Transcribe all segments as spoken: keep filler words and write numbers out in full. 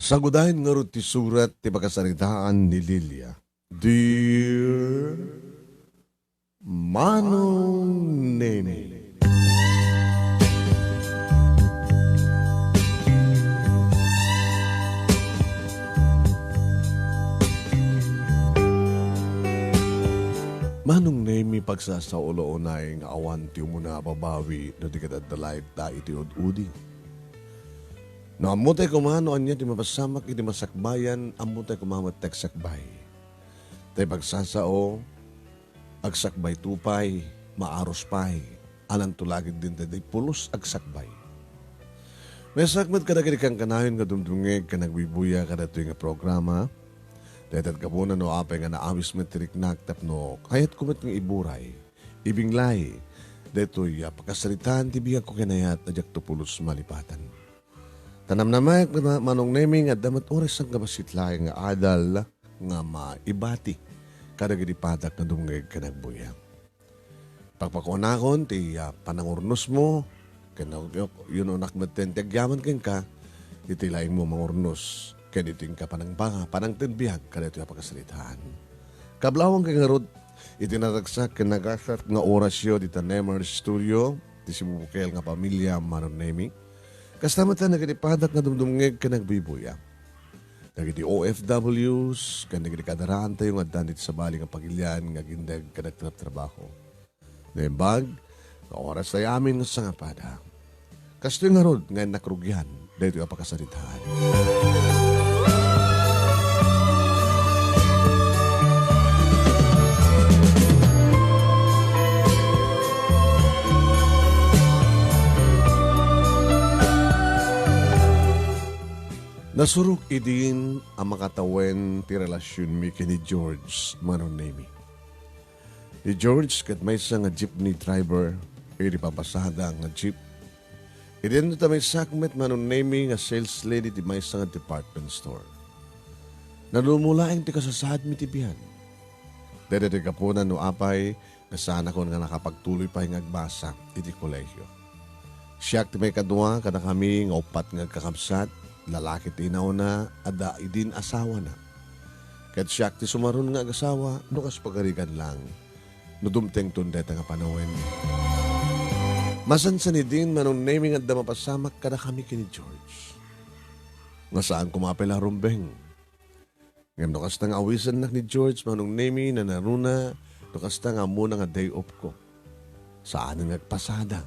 Sagudayen ngarud ti surat ti pakasaritaan ni Lilia. Dear Manong Nemi. Manong Nemi, pagsasao la unay nga awan ti umuna a babawi no di ket adda laeng ta iti ud-udi. No ammotay koma no ania ti mapasamak iti masakbayan, ammotay koma met ti agsakbay. Tay pagsasao, agsakbayto pay, maarus pay, ananto la ketdin daydi pulos agsakbay. Maysaak met kadagiti kankanayon nga dumdumngeg ken agbuybuya kadaytoy nga programa. Dayta gapuna no apay nga naawis met ti riknak tapno kayatko met nga iburay, ibinglay, daytoy a pakasaritaan ti biagko ken ayat a diakto pulos malipatan. Ta namnamaek, ma-, Manong Nemi, nga adda met oras nga bassit laeng nga adal nga maibati kadagiti padak nga dumngeg ken agbuybuya. Pakpakuanakon ti, ah, panangurnosmo, ken yun-, yunonak metten ti agyaman kenka, iti laingmo mangurnos, ken iti inka panangpanga-, panangted biag kadaytoy a pakasaritaan. Kablaawanka ngarud, iti naragsak ken nagasat nga orasyo dita Nemer Studio, ti sibubukel nga pamilia, Manong Nemi. Kasta met dagiti padak nga dumdumngeg ken agbuybuya. Dagiti O F Ws, ken dagiti kadaraantayo nga adda iti sabali nga pagilian nga agindeg ken agtrabtrabaho. Naimbag, nga oras tayo amin nga sangapada. Kastoy ngarud nga innak rugian, daytoy a pakasaritaan. Nasurok idin a makatawen ti relasionmi ken ni George, Manong Nemi. Ni George ket maysa nga jeepney driver iti papasada nga jeep. Idinto ta maysaak met, Manong Nemi, nga sales lady ti maysa nga department store. Nanumo laeng ti kasasaadmi ti biag. Dayta ti gapuna no apay nga saanakon nga nakapagtuloy pay nga agbasa iti kolehiyo. Siak ti maikadua kadakami nga uppat nga agkakabsat, lalaki ti inauna, adda idin asawana. Ket siak ti sumaron nga agasawa no kas pagarigan lang, no dumtengton dayta nga panawen. Masansan idin, Manong Nemi, nga adda mapasamak kadakami ken ni George. Nga saan koma pay la a rumbeng. Ngem no kasta nga awisennak ni George, Manong Nemi, nanaruna, no kasta nga ammona nga day off ko. Saanen nga agpasada.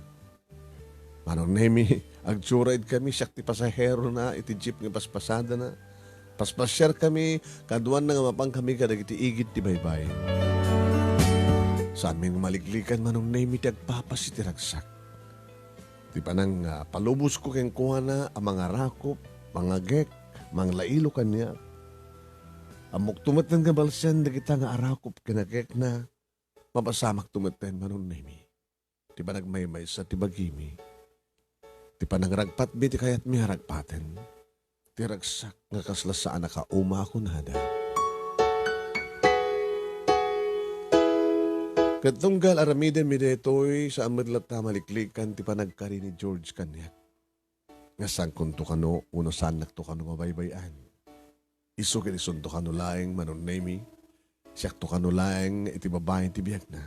Manong Nemi, agtsuraid kami, siak ti pasaherona iti jeep nga paspasadana. Paspasiar kami, kaduanna nga mapan kami kadagiti igid ti baybay. Saanmi nga maliklikan, Manong Nemi, ti agpapas iti ragsak. Ti panang, ah, palubosko kenkuana a mangarakop, mangagek, manglailo kaniak. Ammokto metten nga balsen dagita nga arakop ken agekna, mapasamakto metten, Manong Nemi. Ti panagmaymaysa ti bagimi. Ti panangragpatmi ti kayatmi a ragpaten. Ti ragsak nga kasla saan a kauma a kunada. Ket tunggal aramidenmi daytoy, saan met latta a maliklikan ti panagkari ni George kaniak. Nga saankonto kano, wenno saannakto kano mabaybay-an. Isu ket isunto kano laeng, Manong Nemi, siakto kano laeng iti babaen ti biagna.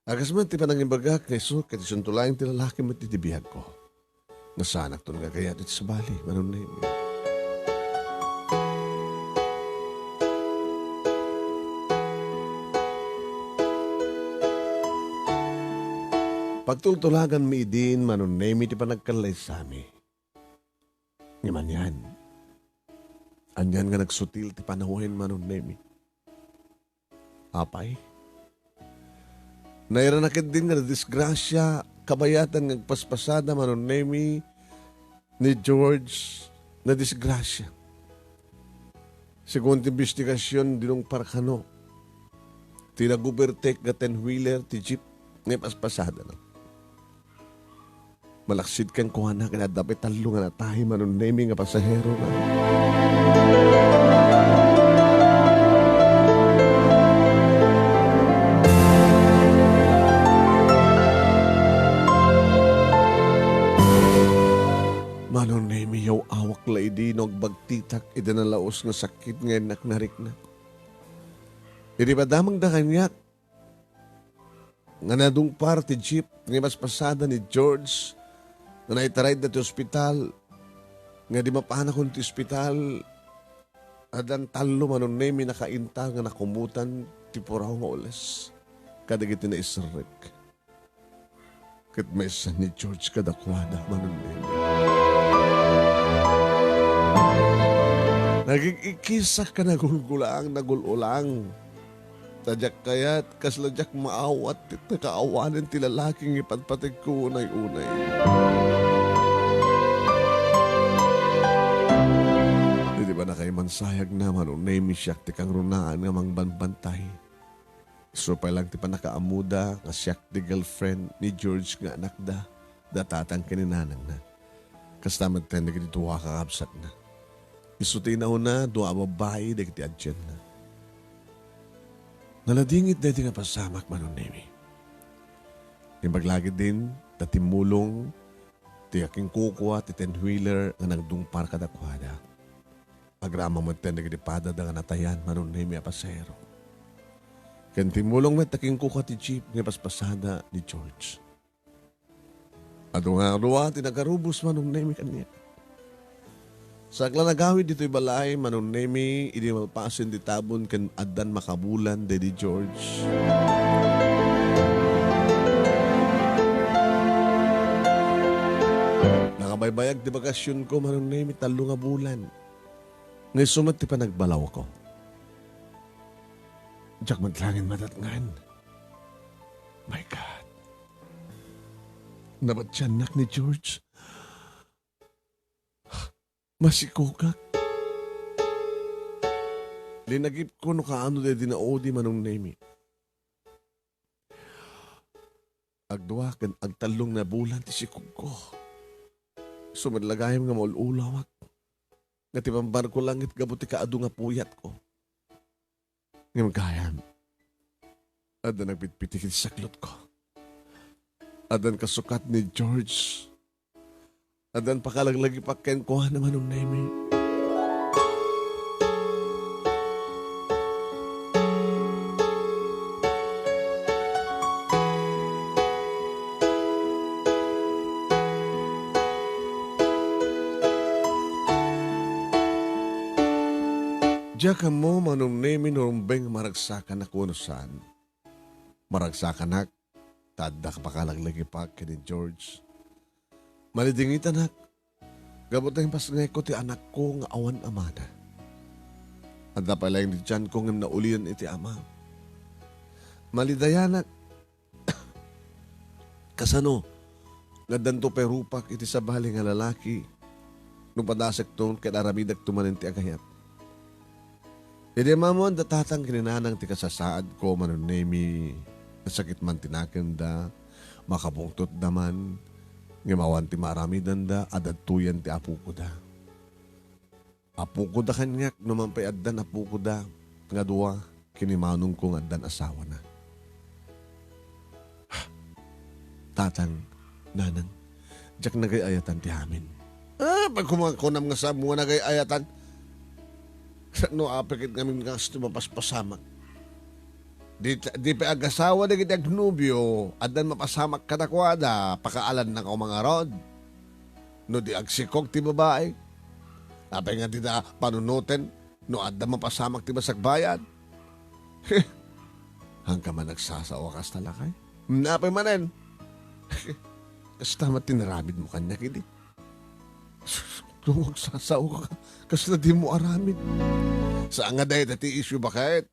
Agas met ti panangimbagak nga isu ket isunto laeng ti lalaki met iti biagko. Nga saanakton nga agayat iti sabali, Manong Nemi. Pagtultulaganmi idin, Manong Nemi, ti panagkallaysami. Ngem anian? Anian nga nagsutil ti panawen, Manong Nemi? Apay? Nairana ketdin nga nadisgrasia, kabayatan nga agpaspasada, Manong Nemi, ni George, nadisgrasia. Segun ti imbestigasion, dinungpar kano ti nag-overtake nga ten-wheeler ti jeep nga ipaspasadana. Malaksid kenkuana ket adda pay tallo nga natay, Manong Nemi, nga pasaherona. Manong Nemi, yaw-awak la idi no agbagti Ita nalaus nga sakit nga innak narikna. Idi madamagda kaniak, nga nadungpar ti jeep nga ipaspasada ni George nga naitarayda ti ospital, nga idi mapanakon ti ospital, addan tallo, Manong Nemi, nakainta nga nakumutan ti puraw nga ules kadagiti naiserrek. Ket maysa ni George kadakuada, Manong Nemi. Nagig-ikisak a nagulgulang, nagul-ulang. Ta diak kayat, kasla diak maawat ti nakaawanen ti lalaki nga ipatpategko unay-unay. Idi ba nakaimansayagna, Manong Nemi, siak ti kangrunaan nga mangbanbantay. Isu pay lang ti pannakaammoda nga siak ti girlfriend ni George nga anakda, da tatang ken ni nanangna. Kasta met dagiti dua a kakabsatna. Isu ti inauna, dua a babbai dagiti adienna. Naladingit daydi nga pasamak, Manong Nemi. Imbag la ketdin, ta timmulong ti akinkukua ti ten-wheeler nga nagdungpar kadakuada. Agraman met dagiti padada nga natayan, Manong Nemi, a pasahero. Ken timmulong met akinkukua ti jeep nga ipaspasada ni George. Adu nga dua ti nagarubos, Manong Nemi, kaniak. Saak la nagawid ditoy balay, Manong Nemi, idi malpasen ti tabon ken addan makabulan daydi George. Nakabaybayag ti bakasionko, Manong Nemi, tallo nga bulan. Nga isu met ti panagbalawko. Diak met laeng madatngan. My God. Nabatiannak ni George. Masikogak. Linagipko no kaano daydi naudi, Manong Nemi. Agdua ken agtallong nga bulan ti sikogko. Isu met la gayam nga maul-ulawak. Nga ti pambarko langit gapu ti kaadu nga puyatko. Ngem gayam, adda nagpitpiti iti saklotko. Addan kasukat ni George. Addan pakalaglagipak kenkuana, Manong Nemi. Diak ammo, Manong Nemi, no rumbeng maragsakanak wenno saan. Maragsakanak, ta adda pakalaglagipak ken ni George. Malidingitanak, gapu ta impasngayko ti anakko nga awan amana. Adda pay laeng ti tianko ngem naulian iti ama. Malidayanak, kasano nga addanto pay rupak iti sabali nga lalaki no padasekto ket aramidekto manen ti agayat. Idi ammoan da tatang ken ni nanang ti kasasaadko, Manong Nemi, nasakit man ti nakemda, makabungtotda man, ngem awan ti maaramidanda, adda tuyen ti apokoda. Apokoda kaniak, no man pay addan apokoda nga dua ken ni manongko nga addan asawana. Tatang, nanang, diak nagay-ayatan ti amin. Ah, pagkumakunam nga saan mo nga nagay-ayatan? No apay ket ngamin nga kastoy mapaspasamak. Di, di pay agasawa dagiti agnobio, addan mapasamak kadakuada, pakaalannak a umangarod. No di agsikog ti babai, apay nga dida panunoten no adda mapasamak ti basagbayad? Hangka man nagsasao a kasta, lakay? Napay manen? Kasta met ti naramidmo kaniak idi. Sus, no agsasao ka, kasla dimo aramid. Saan nga dayta ti issue, baket?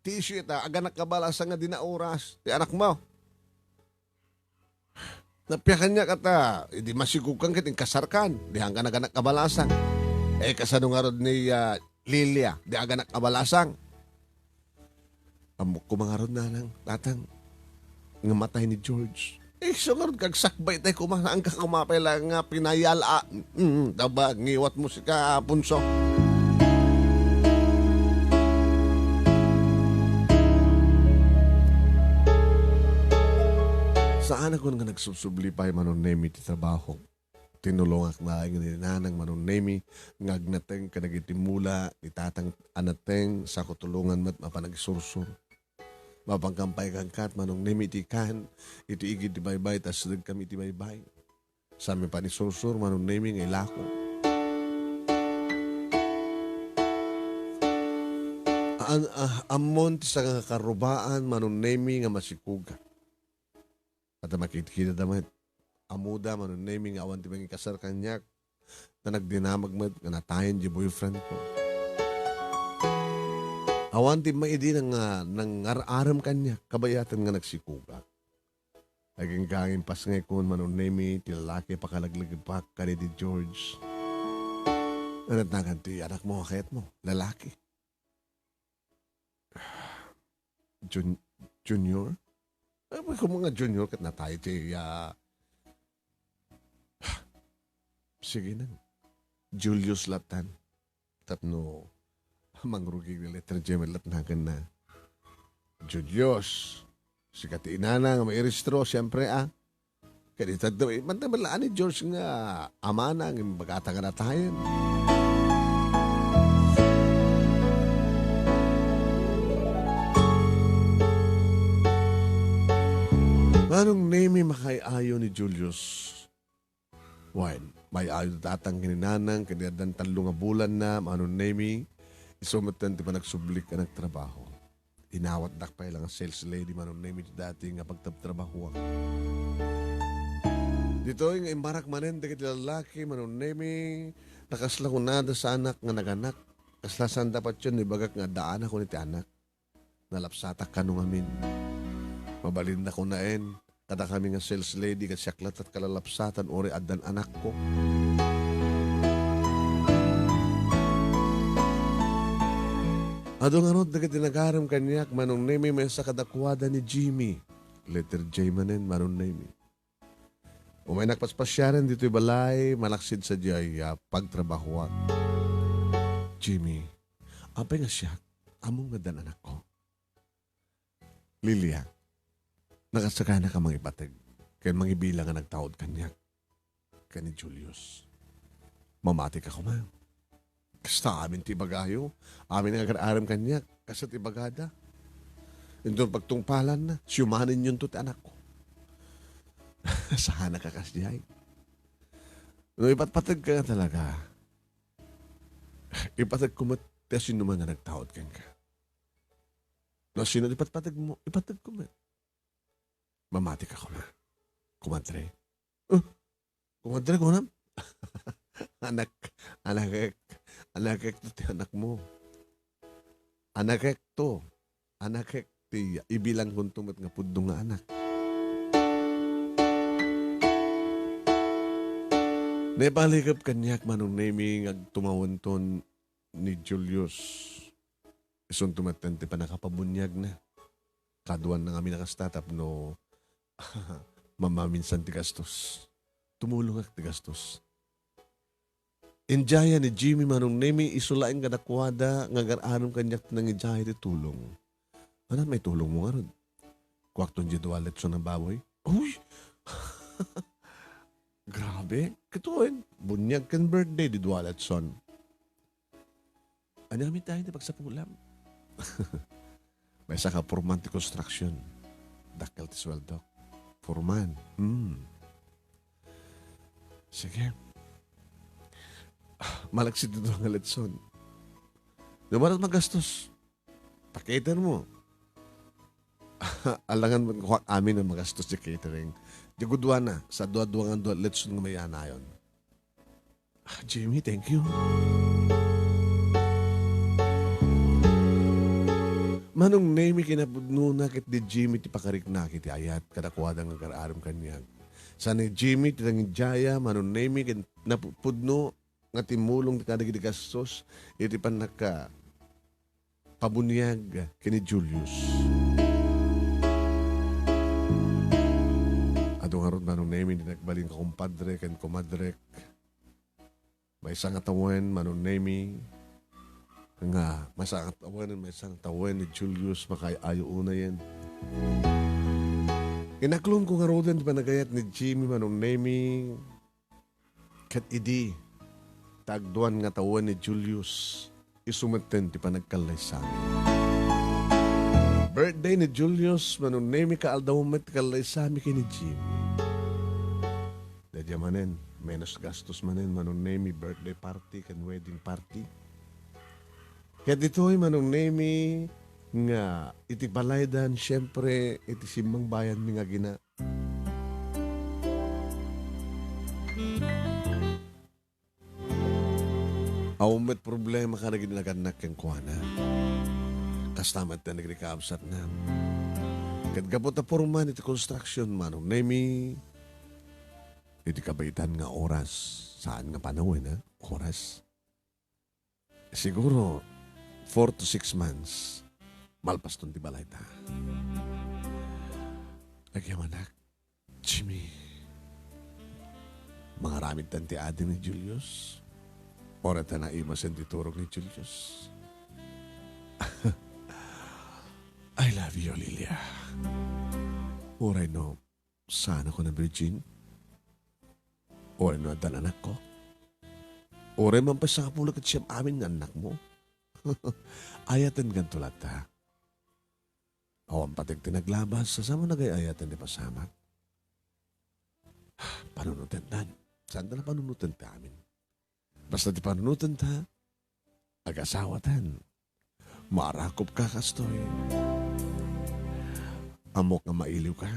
Ti issue ita, aganak kabalasang nga di naoras ti anakmo. Nappiakanyak ata, idi masikogkan ket inkasarkan, di hangkan aganak kabalasang. Eh, kasano ngarud ni, ah, Lilia, di aganak kabalasang? Ammok koma ngarud, nanang, tatang, nga matay ni George. Eh, isu ngarud kagsakbay tay koma, saan ka koma pay la nga pinayal, ah, mm, taba, ngiwat mo sika, Aponso. Saan a kun nga nagsubsubli pay, Manong Nemi, ti trabaho. Tinulongak laeng ni nanang Manong Nemi nga agnateng kadagiti mula ni tatang a nateng, sa ko tulongan met mapan agsursur. Mapankampay kankat, Manong Nemi, iti kan, iti igid ti baybay, ta asidegkami iti baybay. Sami panisursur, Manong Nemi, nga ilako. An-, ah, ammon ti sanga karubaan, Manong Nemi, nga masikuga. Adda makitkita da met. Ammoda, Manong Nemi, nga awan ti mangikasar kaniak. Ta nagdinamag met nga natayen di boyfriend ko. Awan ti maidi nga nangar-arem kaniak, kabayatan nga nagsikuga. Agingga nga impas nga ikon, Manong Nemi, ti lalaki a pakalaglagipak kadi di George. Anat nagan ti anak mo, kayat mo, lalaki. Jun-, Junior? Ay, kung mga Junior, ket natay ti, ah, sige na. Julius latan. Tapno mangrugi ni letter J, latnagan na. Julius. Sika ti inana nga mairistro, siyempre, ah. Kadi tadto, eh, mantay bala ni George nga amana, nga bagata nga natayen. Manong Nemi, makay-ayo ni Julius. Wen, may-ayo datang ken ni nanang, ken addan tallo nga bulanna, Manong Nemi, isu metten ti panagsublik a nagtrabaho. Inawatdak pay la nga sales lady, Manong Nemi, ti dati nga pagtabtrabahoak. Ditoy nga immarak manen dagiti lallaki, Manong Nemi, ta kasla kunada sanak nga naganak, kasla saan dapat yon ibagak nga adda anak ken iti anak. Nalapsatak kano ngamin. Mabalinna kunaen, kadakami nga sales lady ket siak latta ti kalalapsatan uray addan anakko. Adu ngarud dagiti nagarem kaniak, Manong Nemi, maysa kadakuada ni Jimmy. Letter J manen, Manong Nemi. Umaynak paspasiaren ditoy balay, malaksid sadiay a pagtrabahoak. Jimmy, apay nga siak, ammom nga addan anakko? Lilia, nakasakanak a mangipateg ken mangibilang a nagtaud kaniak ken ni Julius. Mamatika koma. Kasta amin ti ibagayo, amin nga agar-arem kaniak, kasta ti ibagada. Inton pagtungpalanna, siumanenyonto ti anakko. Saanak a kasdiay. No ipatpategka nga talaga, ipategko met ti asinoman a nagtaud kenka. No sino ti patpategmo, ipategko met. Mamatika koma. Kumadre. Uh, kumadre, kunam? Anak, anakek, anakek to ti anakmo. Anakek to. Anakek ti ibilangkonto met nga pudno nga anak. Naipalikep kaniak, Manong Nemi, nga agtumawenton ni Julius. Isunto metten ti pannakapabuniagna. Kaduanna ngamin a kasta tapno mamaminsan ti gastos. Tumulongak ti gastos. Indiaya ni Jimmy, Manong Nemi, isu laeng kadakuada nga agar-arem kaniak ti nangidiaya ti tulong. Ania may tulongmo ngarud? Kuakton diay dua a litson a baboy. Uy! Grabe. Kitaen, buniag ken birthday diay dua a litson. Ania met ti pagsapulam? Maysa ka foreman ti construction. Dakkel ti sueldo. Foreman. Hmm. Sige. Malaksid ti dua nga litson. Di man magastos. Pakita mo. Alangan met kuak amin a magastos ti catering. Diay guduana, sa dua-dua nga dua litson nga mayanayon. Ah, Jimmy, thank you. Manong Nemi, kinapudnona ket di Jimmy ti pakariknak iti ayat kadakuada nga agar-arem kaniak. Sa ni Jimmy ti nangidiaya, Manong Nemi, ket napudno nga timmulong kadagiti gastos iti pannaka pabuniag ken ni Julius. Adu ngarud, Manong Nemi, ti nagbalin kakumpadre ken kumadrek. Maysa nga tawen, Manong Nemi, nga maysa nga tawen, maysa nga tawen ni Julius, makay-ayo unayen. Inaklonko ngaruden ti panagayat ni Jimmy, Manong Nemi. Ket idi ta agduan nga tawen ni Julius, isu metten ti panagkallaysami. Birthday ni Julius, Manong Nemi, kaaldaw met ti kallaysami ken ni Jimmy. Daydiay manen, menos gastos manen, Manong Nemi, birthday party ken wedding party. Ket ditoy, Manong Nemi, nga iti balaydan, siempre, iti simmangbayanmi nga agina-, Awan met problema kadagiti nagannak kenkuana. Kasta met dagiti kaabsatna. Ket gapu ta purman iti construction, Manong Nemi, iti kabaetan nga oras, saan nga panawen, ha? Oras. Siguro, four to six months, malpaston ti balayta. Agyamanak, Jimmy, mangaramidtan ti adi ni Julius? Uray ta naimasen ti turog ni Julius? I love you, Lilia. Uray no, saan a virgin? Uray no addan anakko? Uray man pay sangapulo ket siem amin nga annakmo? Ayatennakto latta. Awan pateg ti naglabas, saan a nagay-ayaten ti pasamak? Panunotentan. Saan ta la panunoten ti amin? Basta ti panunotenta, agasawatan. Maarakopka kastoy. Ammok nga mailiwka.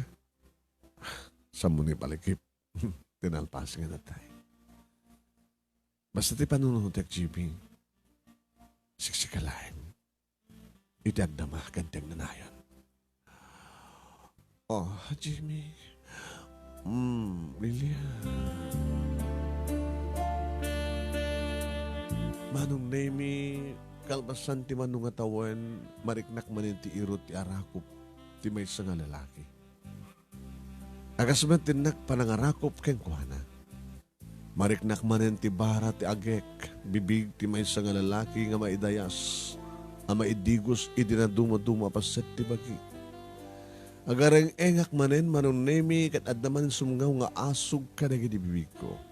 Saanmo ni palikip ti nalpas nga natay. Basta ti panunotek, Jimmy, siksika laeng iti agdama ken ti agnanayon. Oh, Jimmy. Mm, Lilia. Manong Nemi, kalpasan ti mano nga tawen, mariknak manen ti irut ti arakop ti maysa nga lalaki. A kas met ti innak panangarakop kenkuana. Mariknak manen ti bara ti agek, bibig ti maysa nga lalaki nga maidayas a maidigos iti nadumaduma a paset ti bagi. Agareng-engak manen, Manong Nemi, ket adda manen sumngaw nga asog kadagiti bibigko.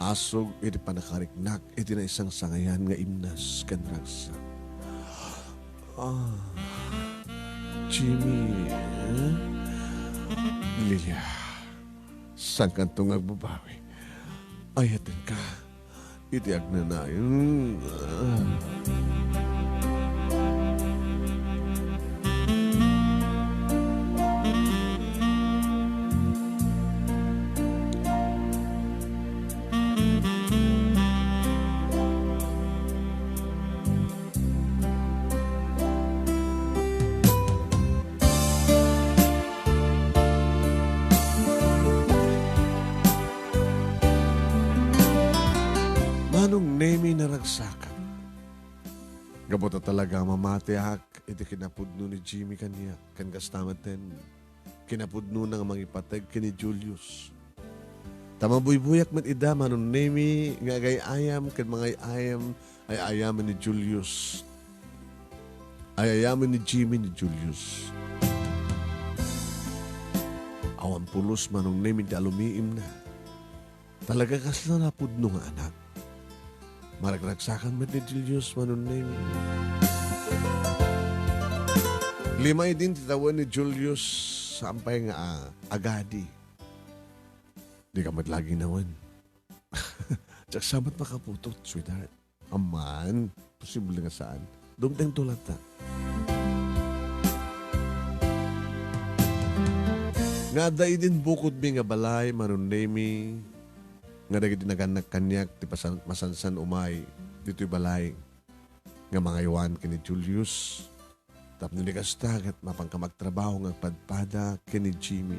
Asog iti pannakariknak iti naisangsangayan nga imnas ken ragsak. Ah, Jimmy, eh? Lilia. Saankanto nga agbabawi. Ayatenka iti agnanayon. Manong Nemi, naragsakan. Gapu ta talaga mamatiak iti kinapudno ni Jimmy kaniak, ken kasta metten kinapudnona nga mangipateg ken ni Julius. Ta mabuybuyak met ida, Manong Nemi, nga agay-ayam ken mangay-ayam ay ayamen ni Julius. Ay ayamen ni Jimmy ni Julius. Awan pulos, Manong Nemi, ti alumiimna. Talaga kasla napudno nga anak. Maragragsakan met ni Julius, Manong Nemi. Lima idin ti tawen ni Julius, saan pay nga, ah, agadi. Dika met la aginawen. Diak sa met makaputot, sweetheart. Aman, posible nga saan. Dumtengto latta. Nga adda idin bukodmi nga balay, Manong Nemi, nga dagiti nagannak kaniak ti pasan-, masansan umay ditoy balay nga mangaywan ken ni Julius. Tapno di kasta, ket mapanka magtrabaho nga agpadpada ken ni Jimmy.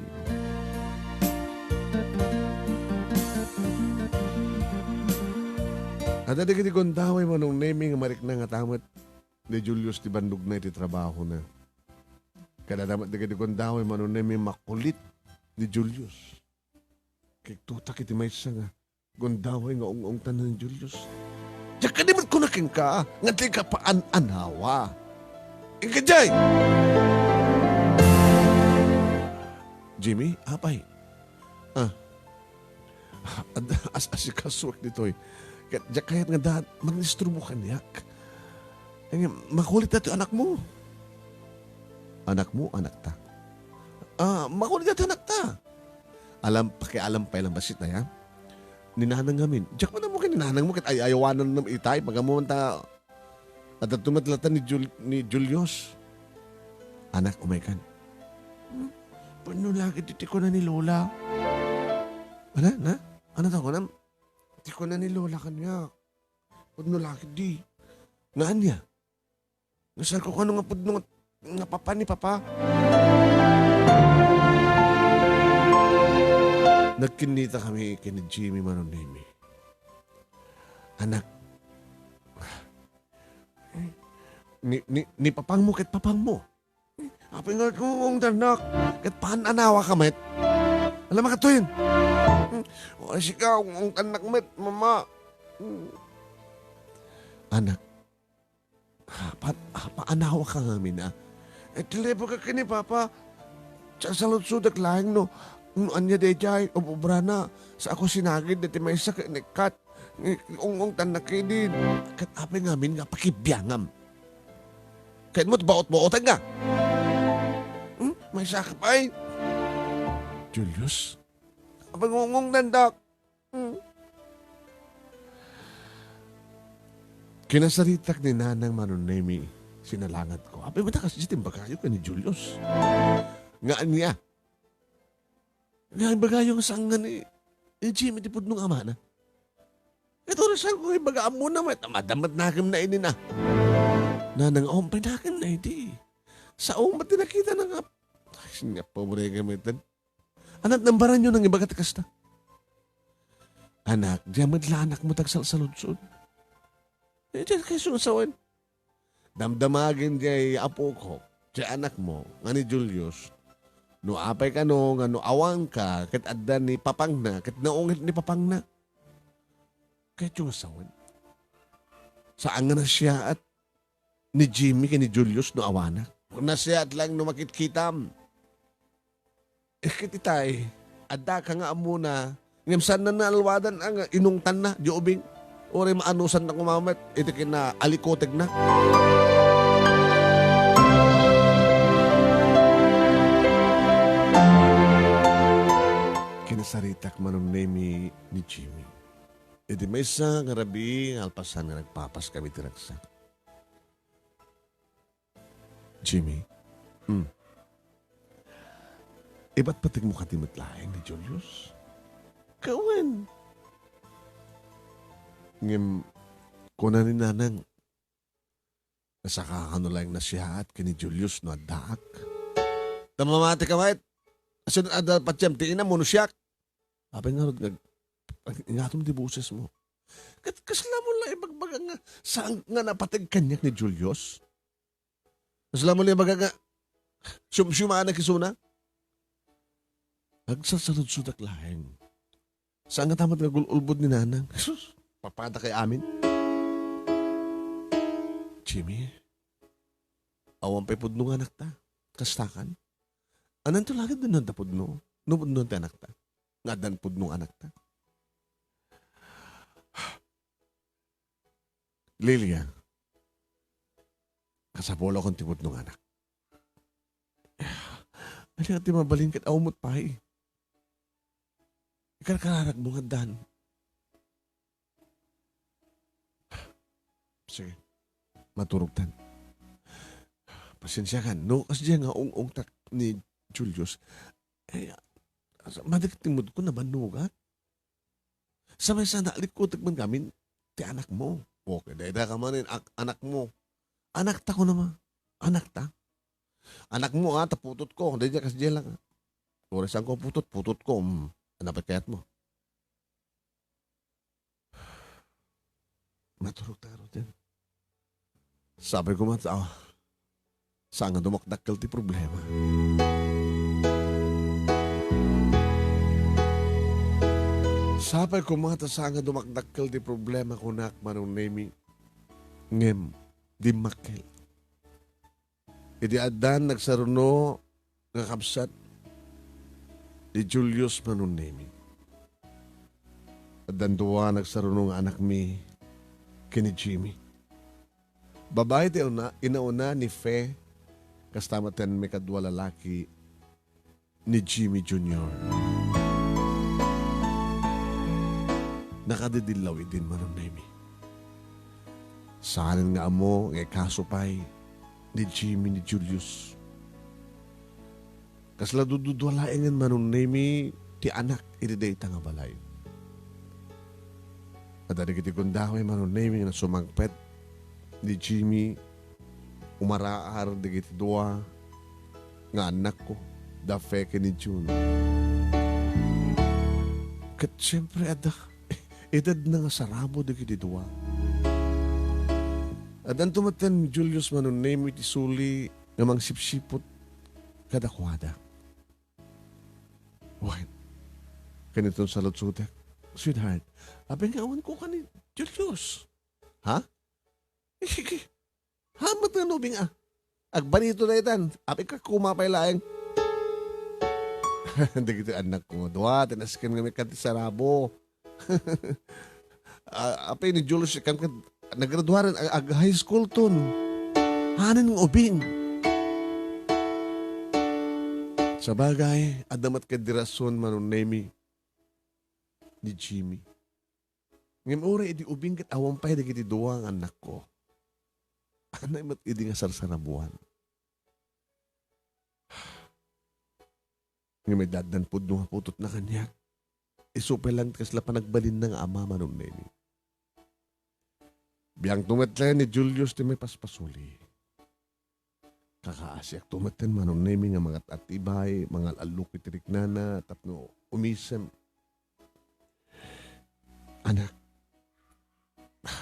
Adda dagiti gundaway, Manong Nemi, nga marikna nga tamet ni Julius ti bandogna iti trabahona. Ket adda met dagiti gundaway, Manong Nemi, makulit ni Julius. Kiktutak iti maysa nga gundaway nga ung-ungtan ni Julius. Diak kadi met kuna kenka nga dika paan-anawa. Inkay jay! Jimmy, apay. Ah. Ad-, as-, asikasuak ditoy. Ket diak kayat nga daan, mangisturbo kaniak. Ngem, makulit daytoy anakmo. Anakmo, anakta. Ah, makulit daytoy anakta. Alam, pakialam pay lang bassit aya. Ni nanang ngamin. Diak man ammo ken ni nanangmo ket ay-ayawanam itay. Pag-ammo man ta, adda met latta ni Jul-, ni Julius. Anak, umaykan. Hmm? Pudno la ketdi ti kuna ni Lola. Ana, na? Ana ta kunam? Ti kuna ni Lola kaniak. Pudno la ketdi. Nga ania? Nga saan ko kano nga pudno nga, nga papa ni Papa? Nagkinnitakami ken ni Jimmy Manong Nemi. Anak, ni, ni, ni papangmo ket papangmo. Apay nga ung-ungtannak, ket paan-anawaka met? Alam ka to yun? O, sika, ung-ungtannak met, mama. Anak, Hapat, hapaanawaka ngamin a. Eh, tilibak ken ni Papa. Salsaludsodak laeng no, no ania daydiay, ob-obrana. Saanko sinagid daytoy maysa ket inekkat. Ung-ungtannak ketdin. Ket apay ngamin nga pakibiangam? Ket mo, baot-baotan nga. Hmm? Maysa ka pay? Julius? Apay nga ung-ungtandak? Hmm. Kinasaritak ni Nanang Manong Nemi, sinalangadko. Apay met a kasdiay ti imbagayo ken ni Julius? Nga ania? Nga imbagayo nga saan nga ni, ni Jimmy ti pudno nga amana? Ket uray saanko nga ibaga, ammona met, madamot nakem na ini na. Nanang, awan pay nakem na idi. Sao met ti nakitana nga, ay, nga pobre nga met. Ania ti nambaranyo nga ibaga ti kasta? Anak, diay met la anakmo ti agsalsaludsod. Eh, diay kayo sawen. Damdamagen diay apok, diay anakmo, nga ni Julius. No apay kano nga no awanka, ket adda ni papangna, ket naungit ni papangna. Kayatyo nga sawen. Saan nga nasiaat ni Jimmy ken ni Julius no awanak. Nasiaat laeng no makitkitam. Eh, ket itay, addaka nga ammona, ngem saanna naalwadan a nga inungtanna, diay ubing. Uray maanusanna koma met iti kinaalikotekna. Kinasaritak Manong Nemi ni Jimmy. Iti maysa nga rabii nga alpasan nga nagpapaskam iti ragsak. Jimmy? Hmm. Ipatpategmo kadi met laeng ni Julius? Kawen. Ngem, kuna ni Nanang, nasakakano laeng nasiaat ken ni Julius no addaak? Ta mamatika met. Sino adda patiem ti inam wenno siak? Apay ngarud nga ag-, ingatom ti bosesmo? Ket kasla mo la ibagbaga nga saan nga napateg kaniak ni Julius? Kasla mo la ibaga nga siumsiumanak isuna? Agsalsaludsodak laeng. Saan nga ta met nga gul-ulbod ni Nanang? Sus, papadakay amin. Jimmy, awan pay pudno nga anakta. Kastakan? Ananto laeng ti adda pudno? No pudno ti anakta? Nga addan pudno nga anakta? Lilia, kasapulakon ti pudno nga anak. Ania ti mabalin ket awan met pay? Ikarkararagmo nga addan. Sige. Maturogtan. Pasensiakan. No, kasdiay nga ung-ungtak ni Julius. Eh, asa, madagiti mood ko, nabannogak. Sa maysa, naalikotek man ngamin ti anakmo. Okay, dayta ka manen, ak-, anakmo. Anakta ko naman. Anakta. Anakmo, ah, ta putotko. Dayta kasdiay lang, ah. Uray saanko putotko, putotko. Hmm. Ano pa kayatmo? Maturog ta ngarud diay. Sapay koma ta, ah, saan nga dumakdakkel ti problema. Sapay koma ta saan nga dumakdakkel ti problema, kunak, Manong Nemi. Ngem, dimmakkel. Idi addan nagsaruno nga kabsat ni Julius Manong Nemi. Addan dua nagsaruno nga anakmi ken ni Jimmy. Babai ti una, inauna ni Fe, kasta met ti mikadua lalaki ni Jimmy Junior. Nakadidillaw idin, Manong Nemi. Saanen nga ammo nga ikaso pay ni Jimmy ni Julius. Kasla dududua laengen, Manong Nemi, ti anak iti dayta nga balay. Adda dagiti gundaway, Manong Nemi, nga nasumangpet ni Jimmy, umaraar dagiti dua nga annakko, da Fe ken ni Jun. Ket siempre, adda edadna nga sarabo dagiti dua. Addanto metten, Julius, Manong Nemi, ti suli nga mangsipsiput kadakuada. Wen, kaniton saludsotek, "Sweetheart, apay nga awan ko ken ni Julius?" "Ha?" "Ha, met nga ubing a? Agbanito daytan, apay ka kumapay laeng?" Dagiti annakko nga dua, ti nasken nga mikkan ti sarabo. A-, apay ni Julius, ikkan ket nagraduaren, ag-, ag-high school ton. Hanen nga ubing. Sabagay, adda met ket di rason, Manong Nemi, ni Jimmy. Ngem uray idi ubing ket awan pay dagiti dua nga annakko. Anay met idi nga sarsarabuan. Ngem addan pudno nga putotna kaniak. Isu pay laeng ti kasla panagbalinna nga ama, Manong Nemi. Biangto met laeng ni Julius ti mapaspasuli. Kakaasiakto metten, Manong Nemi, nga mangat-atibay, mangal-allok iti riknana tapno umisem. Anak,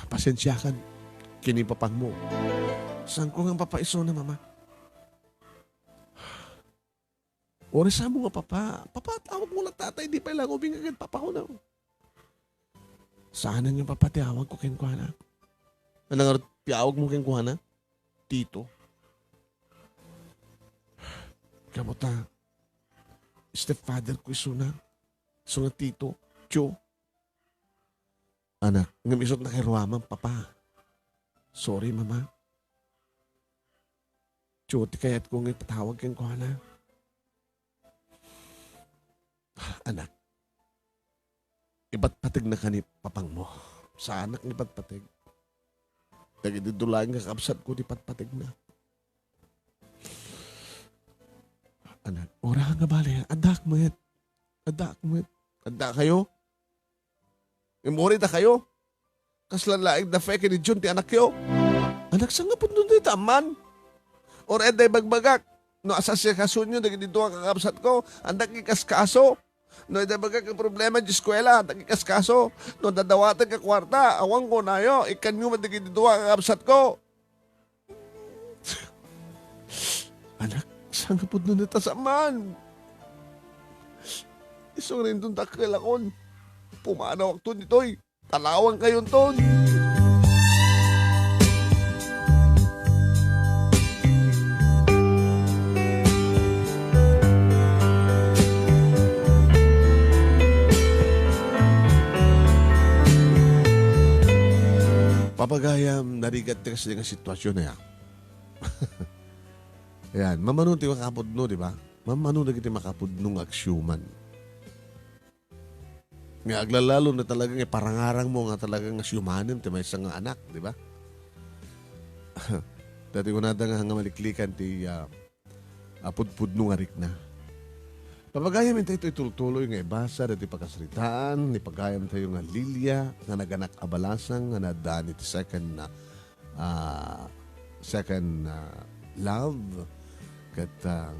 pasensiakan ken ni papangmo. Saanko nga papa isuna, Mama? Uray saanmo nga papa, papa, tawagmo la tatay, di pay laeng ubing ket papakon. Saanen nga papa ti awagko kenkuana. Ania ngarud ti awagmo kenkuana? Tito. Kamu ta, stepfather ko isuna. Isu nga Tito. Tio. Anak, ngem isut' nakairuaman, Papa. Sorry, Mama. Tio ti kayatko nga ipatawag kenkuana. Anak, ipatpategna ka ni papangmo. Saanak nga ipatpateg. Dagiti dulaeng kakabsatko ti patpategna. Anak, uray nga bale, addaak met. Addaak met. Addakayo? Ngem uray dakayo, kasla laeng da Fe ken ni Jun ti anakyo. Anak, saan nga pudno dayta amman? Uray adda ibagbagak no asasiakasonyo dagiti dua kakabsatko, addak ikaskaso. No adda ibagbagak nga problema iti eskuela, addak ikaskaso. No adda dawatek nga kuarta, awan kunayo, ikkanyo met dagiti dua kakabsatko. Anak, saan nga pudno dayta amman? Isu nga inton dakkelakon, pumanawakton ditoy. Talawangkayonton. Papagayam, narigat ti kasdi nga sitwasyon aya. Ayan, mamano ti makapudno, di ba? Mamano dagiti makapudno nga agsiuman. Nga aglalalo na talaga nga parangarangmo nga talaga nga siumanem ti maysa nga anak, di ba? Dati kunada nga, nga maliklikan ti, ah, apudpudno nga rikna. Papagayam, intay itoy tultuloy nga ibasa dati pakasaritaan ni pagayam tayo nga Lilia nga naganak a balasang nga naaddan iti second na ah, second, ah, love, ket, ah,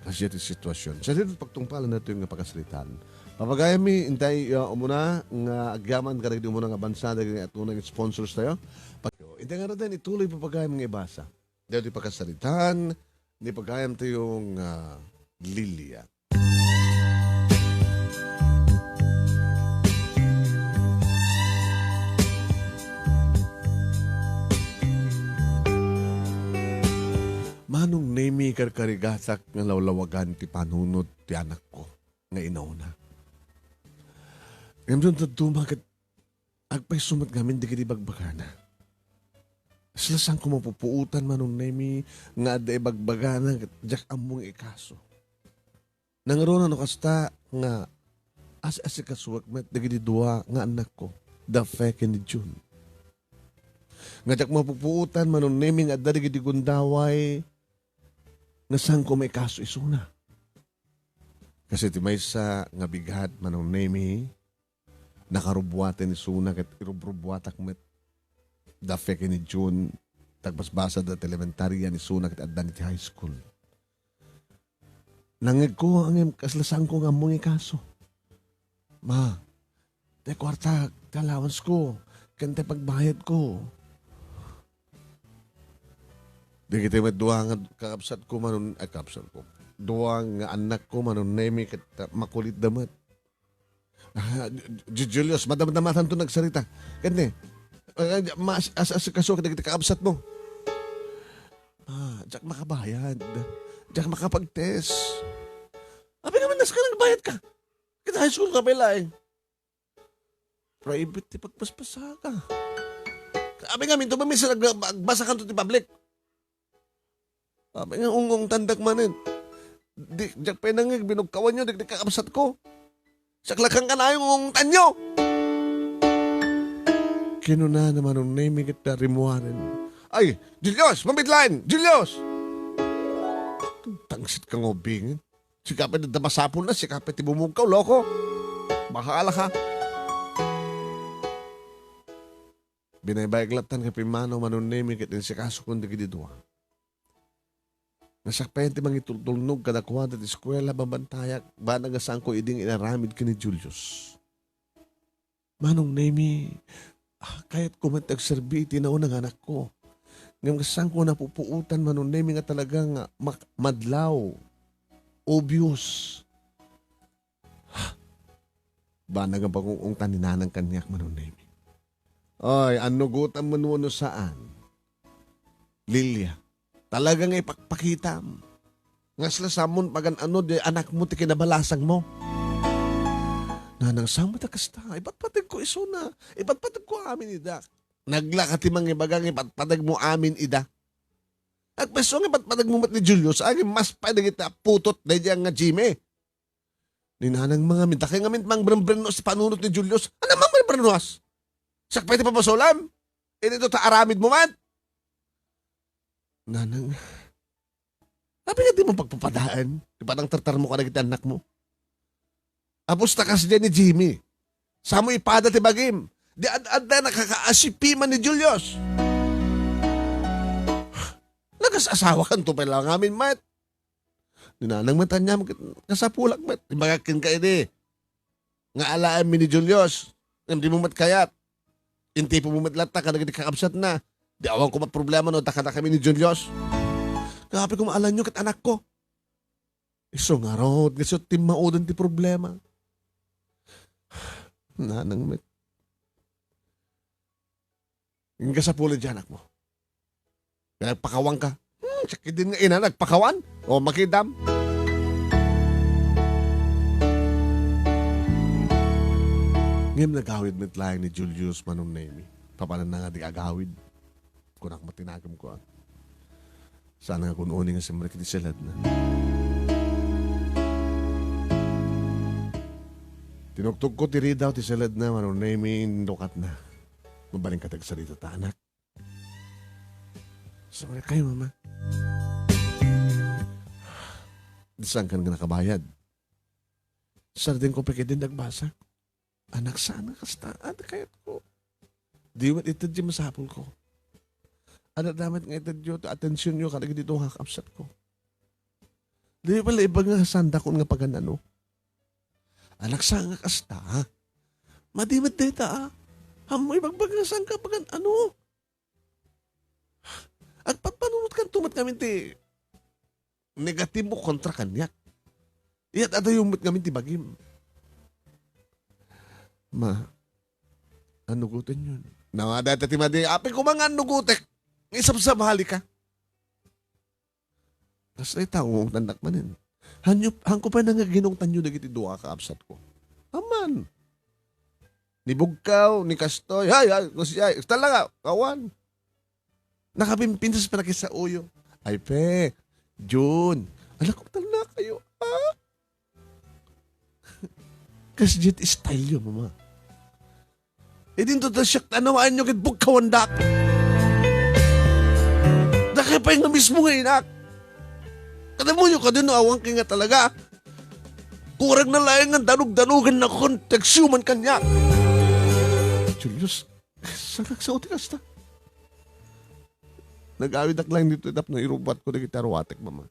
kasdiay ti sitwasyon. Sa ditoy pagtungpalan nato nga pakasaritaan. Papagayammi, intay, ah, umuna nga agyaman kadagiti umuna nga bansa, dagiti atuna nga sponsors tayo. Pag-, intay ngaruden, ituloy papagayam nga ibasa. Ditoy pakasaritaan, ni pagayam tayo nga Lilia. Manong Nemi, karkarigatak nga lawlawagan ti panunot ti anakko nga inauna. Ngem no dadduma ket Agpayso met ngamin dagiti bagbagana. Kasla saanko mapupuotan, Manong Nemi, nga adda ibagbagana ket diak ammo nga ikaso. Nangruna no kasta nga as-asikasuak met dagiti dua nga annakko, Dafe ken ni Jun. Nga diak mapupuotan, Manong Nemi, nga adda dagiti gundaway nga saanko maikaso isuna. Kas iti maysa nga bigat, Manong Nemi, nakarubuaten isuna ket irubrubuatak met, Dafe ken ni Jun, tagbasbasada ti elementarya isuna ket addan iti high school. Nangngegko ngem kasla saanko nga ammo nga ikaso. Ma, ti kuarta, ti allowance ko, ken ti pagbayadko. Dagiti met dua nga kakabsatko, Manong, ay, kakabsatko. Dua nga annakko, Manong Nemi, ket, ah, makulitda met. Ah, Ju-, Ju-, Julius, madamdamatanto nagsarita. Ket ni, ah, mas-, as-, asikasuak dagiti kakabsatmo. Ah, diak makabayad. Diak makapag-test. Abi nga man, kas ka nagbayad ka. Ket high school ka pay laeng. Private ti pagbasbasaka. Abi ngamin, to ba minsan ag-, agbasakanto ti public? Abi nga, ungungtandak manen. Di, diak pay nangngeg, binugkawanyo dagiti kakabsatko. Siak la kanayon nga ungungtanyo. Kinunana, Manong Nemi, ket rimmuaren. Ay, Julius, mabitlaen! Julius! Tangsit ka nga ubingen. Sika pay da masapulna, sika pay ti bumugkaw, loko. Bahala ka. Binaybayak lattan nga pimmanaw, Manong Nemi, ket insikasokon dagiti dua. Nga siak pay ti mangitultulnog kadakuada ti eskuela, babantayak, banag nga saanko idi nga inaramid ken ni Julius. Manong Nemi, ah, kayatko met ti agserbi iti nauna nga anakko. Ngem saanko napupuotan, Manong Nemi, nga talaga nga mak-, madlaw. Obvious. Banag nga pangungungtan ni Nanang kaniak, Manong Nemi. Ay, annugotam man wenno saan. Lilia, talaga nga ipakpakitam. Nga sla sammon pagan-ano di anakmo ti kinabalasangmo. Nanang, saan met a kasta? Ipatpategko isuna. Ipatpategko amin ida. Naglaka ti mangibaga nga ipatpategmo amin ida. Agpayso nga ipatpategmo met ni Julius, agin mas pay dagiti a putot daydiay nga Jimmy. Ni Nanang, mangamin, dakay ngamin mangbrembrennuas ti panunot ni Julius. Ano mangbrembrennuas? Siak pay ti pabasolam? Iti to ta aramid mo man? Nanang, abi nga di mo pagpapadaen ti panangtartarmo kadagiti annakmo? Apos ta kasdiay ni Jimmy. Samo ipada ti bagim. Di ad-adda nakakaasipiman ni Julius. Nagas-asawakanto pay la ngamin met. Ni Nanang met aniam ket kasapulak met. Imbagak kenka idi nga alaenmi ni Julius. Ngem dimo met kayat. Intipon mo met latta kadagiti kakabsatna. Di awan koma problema no adda kadakami ni Julius. Nga apay koma alanyo ket anakko. Isu ngarud nga isu ti timmauden ti problema. Nanang met. Inka sapuli diay anakmo. Nga nagpakawan ka. Hmm, sakit din nga ina, nagpakawan. O, makidam. Ngem nagawid met laeng ni Julius, Manong Nemi. Papananna nga di agawid. Kunak matinagem ko, ah. Saan nga kun-uni nga simrek iti siledna. Tinuktogko ti ridaw ti siledna, Manong Nemi, indukatna. Mabalin ka tagsarita ta, anak. Sorry kayo, Mama. Di saan ka nga nakabayad? Sardin ko pikit din nagbasa. Anak, saan nga kasta? Adi kayat ko. Di met ited di masapul ko. Ada damat nga ited yo, atensyon yo, kadagiti duha kakabsat ko. Di pala iba nga sanda kun nga pagan ano. Anak, saan nga kasta? Madi met deta, ah. Ammo ibagbag nga saan ka pagan ano. Agpatpanunot kan tumat kami ti negatibo kontra kaniak. Iyat adayo met ngamin ti bagim. Ma, annugoten yon. Nawada ta ti madi, apay koma nga annugotek. Isabsabali ka. Kas ita, ungtandak manen. Hanyo, hanko pay nang ginungtanyo dagiti dua ka absat ko. Aman. Ni Bugkaw, ni Kastoy, hay, hay, no siya, talaga, awan. Nakapimpinas pa nakisauyo. Ay, pe, Jun, anak ko, talnakayo, ha? Kas jet style yo, mama. Idin to siak tanawaanyo ket bugkawandak. Dakay pay nga mismo nga inak. Kadamoyo kadin no awan kay nga talaga. Kurag na laeng nga danug-danugan na kon tagsiuman kaniak. Julius, saan ka agsaot ti kasta? Nag-awidak laeng ditoy tapno irubat ko dagiti aruatek, mama.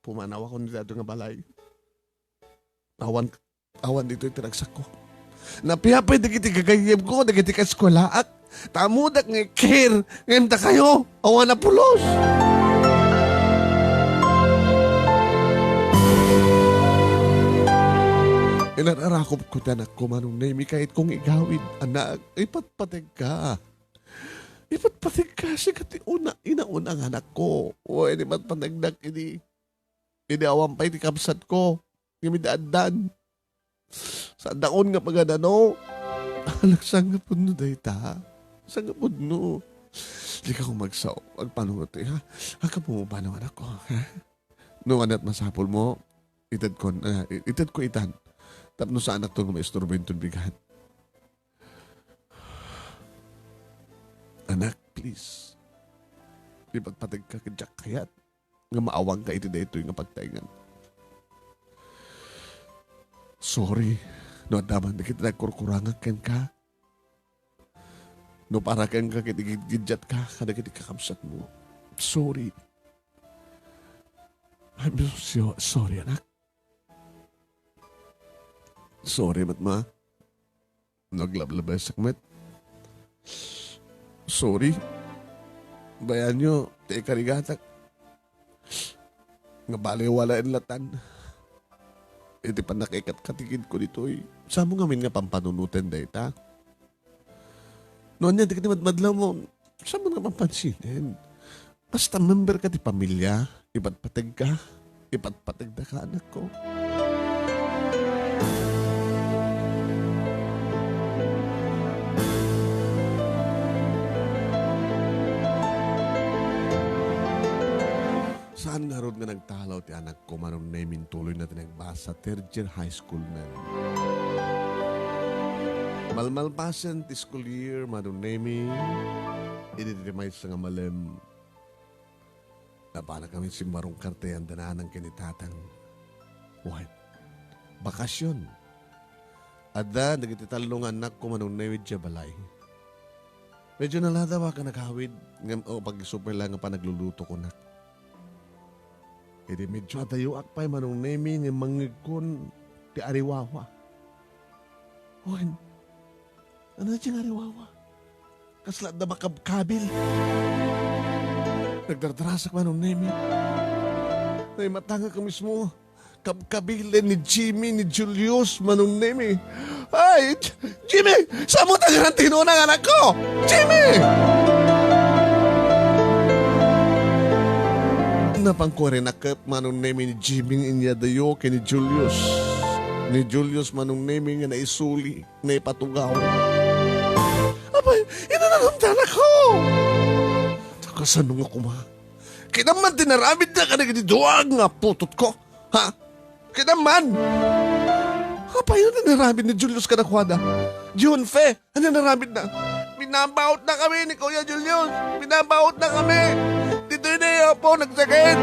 Pumanaw ako ni daytoy nga balay. Awan, awan ditoy ti ragsakko. Napiapay dagiti gagayyemko, dagiti kaeskuelaak. Ta ammodak nga care, ngem dakayo, awan a pulos. Inar-arakupko ti anakko, Manong Nemi, kayatko nga igawid, anak, ipatpategka. Ipatpategka, sika ti una, inauna nga anakko. Wen, ipatpategdak idi, idi awan pay ti kabsatko. Ngem idi addan, saandakon nga paganano. Anak, saan nga pudno dayta? Saan nga pudno? Dika koma agsao, agpano ti, ha? Agka pumupano, anakko, ha? No, aniat masapulmo, itedkon, ah, i-, itedko itan. Tapno saanakto nga maisturbo inton bigat. Anak, please. Ipatpategka ket diak kayat nga maawanka iti daytoy nga pagtaengan. Sorry no adda man dagiti nagkurkurangak kenka. No para kenka ket igidgiddiatka kadagiti kakabsatmo. Sorry. I'm so sorry, anak. Sorry met, ma. Naglablabesek met. Sorry. Bayanyo ti ikarigatak nga baliwalaen latan iti pannakaikatkatikidko ditoy. Saanmo ngamin nga pampanunoten dayta? No ania dagiti madmadlawmo, saanmo nga pampansinen? Basta member ka ti pamilia, ipatpategka, ipatpategdaka, anakko. Saan ngarud nga nagtalaw ti anakko, Manong Nemi, intuloyna ti nagbasa, third year high school na. Malmalpasen ti school year, Manong Nemi, idi ti maysa nga malem, napanakami simmarungkar ti ayan-ayanna ken ni tatang. Wen, bakasyon. Adda dagiti tallo nga annakko, Manong Nemi, idiay balay. Medyo naladawa ka nagawid, ngem o, pag-isu pay la nga panagluluto kunak. Idi medyo adayoak pay, Manong Nemi, ngem mangngegkon ti ariwawa. Wen, ano ti nga ariwawa? Kasla adda makabkabil. Nagdardarasak, Manong Nemi. Naimatangak mismo. Kabkabilen ni Jimmy, ni Julius, Manong Nemi. Ay, J-, Jimmy! Saanmo ta garantinon ang anak ko? Jimmy! Napangkurin a kep, Manong Nemi, ni Jimmy nga inyadayo ken ni Julius. Ni Julius, Manong Nemi, nga naisuli, naipatugaw. Apay, inananam ta anak ko! Kasano nga kuma? Kinamman ti naramidda kadagiti duag nga putotko? Ha? Kinamman? Apay ti naramid ni Julius kadakuada? Junfe, ano naramidna? Binabaotna kami ni Kuya Julius. Binabaotna kami. Ditoy na iya po, nagsakit.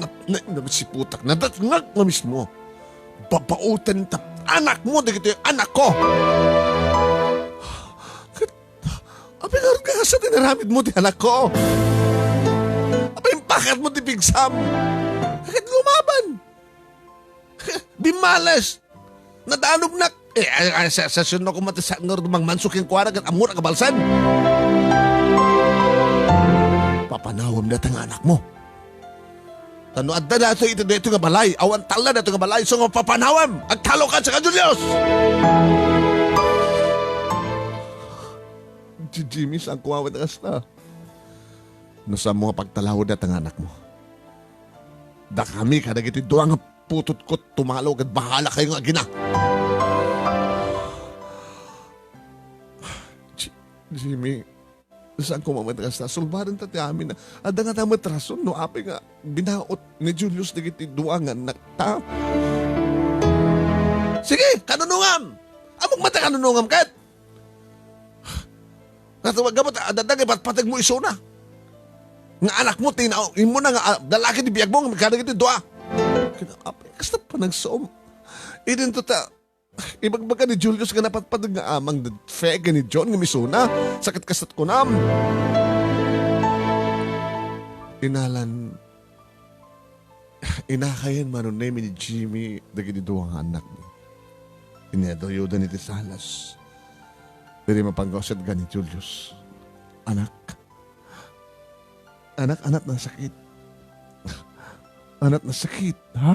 Na, na, na, siputak, nadatngag nga mismo. Babaoten ta anak mo, dagitoy anak ko. Ket, apay ngarud nga kasta ti naramid mo ti anak ko? Apay impakat mo ti pigsam? Ket lumaban. Bimmales. Nadanognak. Eh, ay, ay, sa, sa sunod ko mati sa ngarud mangmanso kenkuana ket ammok a kabalsan. Papanawem dayta nga anak mo. Ta no adda daytoy iti daytoy nga balay, awan talla daytoy nga balay, isu nga papanawem. Agtalo ka, sika Julius! Jimmy, saan ko awan kasta? No saanmo nga pagtalawed dayta nga anak mo, dakami kadagiti dua nga putotko, tumalo ket bahala kayo nga agina. Jimmy, saan ko mamet kasta? Sulbarenta ti amin. Adda ngata met rason no apay nga binaot ni Julius dagiti dua nga annakta. Sige, kanunongam! Ammok met a kanunongam ket! Natawag ka mo, adda nga ipatpateg mo isuna. Nga anak mo, tina-, imo na nga, ah, lalaki ti biag mo, nga kada iti dua. Kina-, apay, kasta panagsuom. Idinto ta, ibagbaga ni Julius nga napatpateg nga amang the fake ni John nga misuna. Sakit kastat kunam. Inalan, inakayen Manong Nemy ni Jimmy dagiti dua nga annakna. Inaduyudan iti salas. Diri mapanggaw sitgan ni Julius. Anak. Anak, anak, nasakit. Anak, nasakit, ha?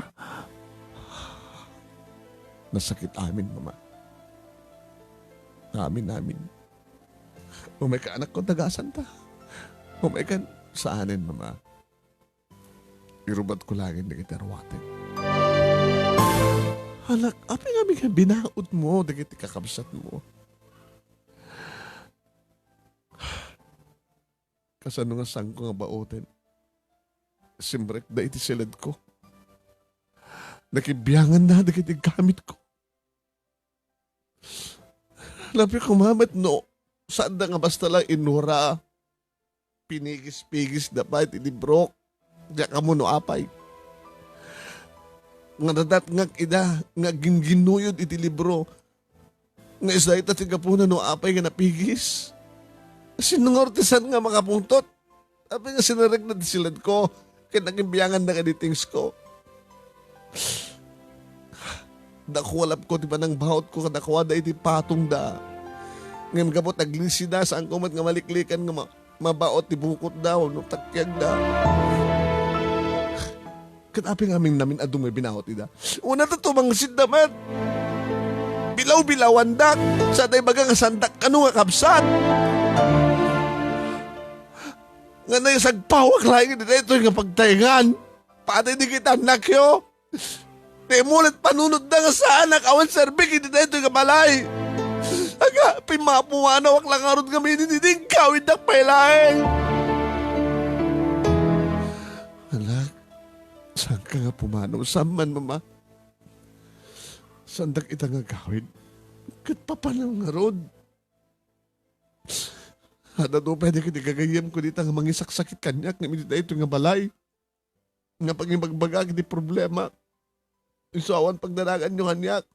Nasakit amin, Mama. Amin, amin. Umayka, anak ko, tagasanta. Umayka, saanen, Mama. Irubat ko laeng dagiti aruaten. Anak, apay nga binaot mo dagiti kakabsat mo? Kasano nga saanko nga baoten? Simrekda iti siledko. Nakibianganna dagiti gamitko. Napay koma met no saanda nga basta lang inura, pinigis-pigisda pay ti librok. Diak ammo no apay. Nga nadatngak ida nga agginginnuyod iti libro. Nga isda ita ti gapuna no apay nga napigis. Sino nga ortisan nga makapungtot? Apay nga sinarekna ti siledko, ket nakibianganna kadi things ko. Dakua lapko ti panangbaotko kadakuada iti patongda. Ngem gapu ta aglisida, saanko met nga maliklikan nga ma-, mabaot ti bukotda wenno takkiagda. Ket apay nga amin-amin adu nga binaot ida. Una ta tumangsit da met. Bilaw-bilawandak. Sa tay baga nga sandak kano nga kabsat. Nga naisagpawak laeng iti daytoy nga pagtaengan. Pati dagiti annakyo. Ti imulit panunotda nga saanak awan serbik iti daytoy nga balay. Aga, pimmapumanawak la ngarud ngamin idi inggawiddak pay laeng. Anak, saanka nga pumanaw? Saan man, Mama? Saandak ita nga agawid? Ket papanaw ngarud? Adda pay dagiti gagayyemko dita nga mangisaksakit kaniak ngem iti daytoy nga balay nga pangibagbagak iti problema. Isu awan pagdanaganyo kaniak.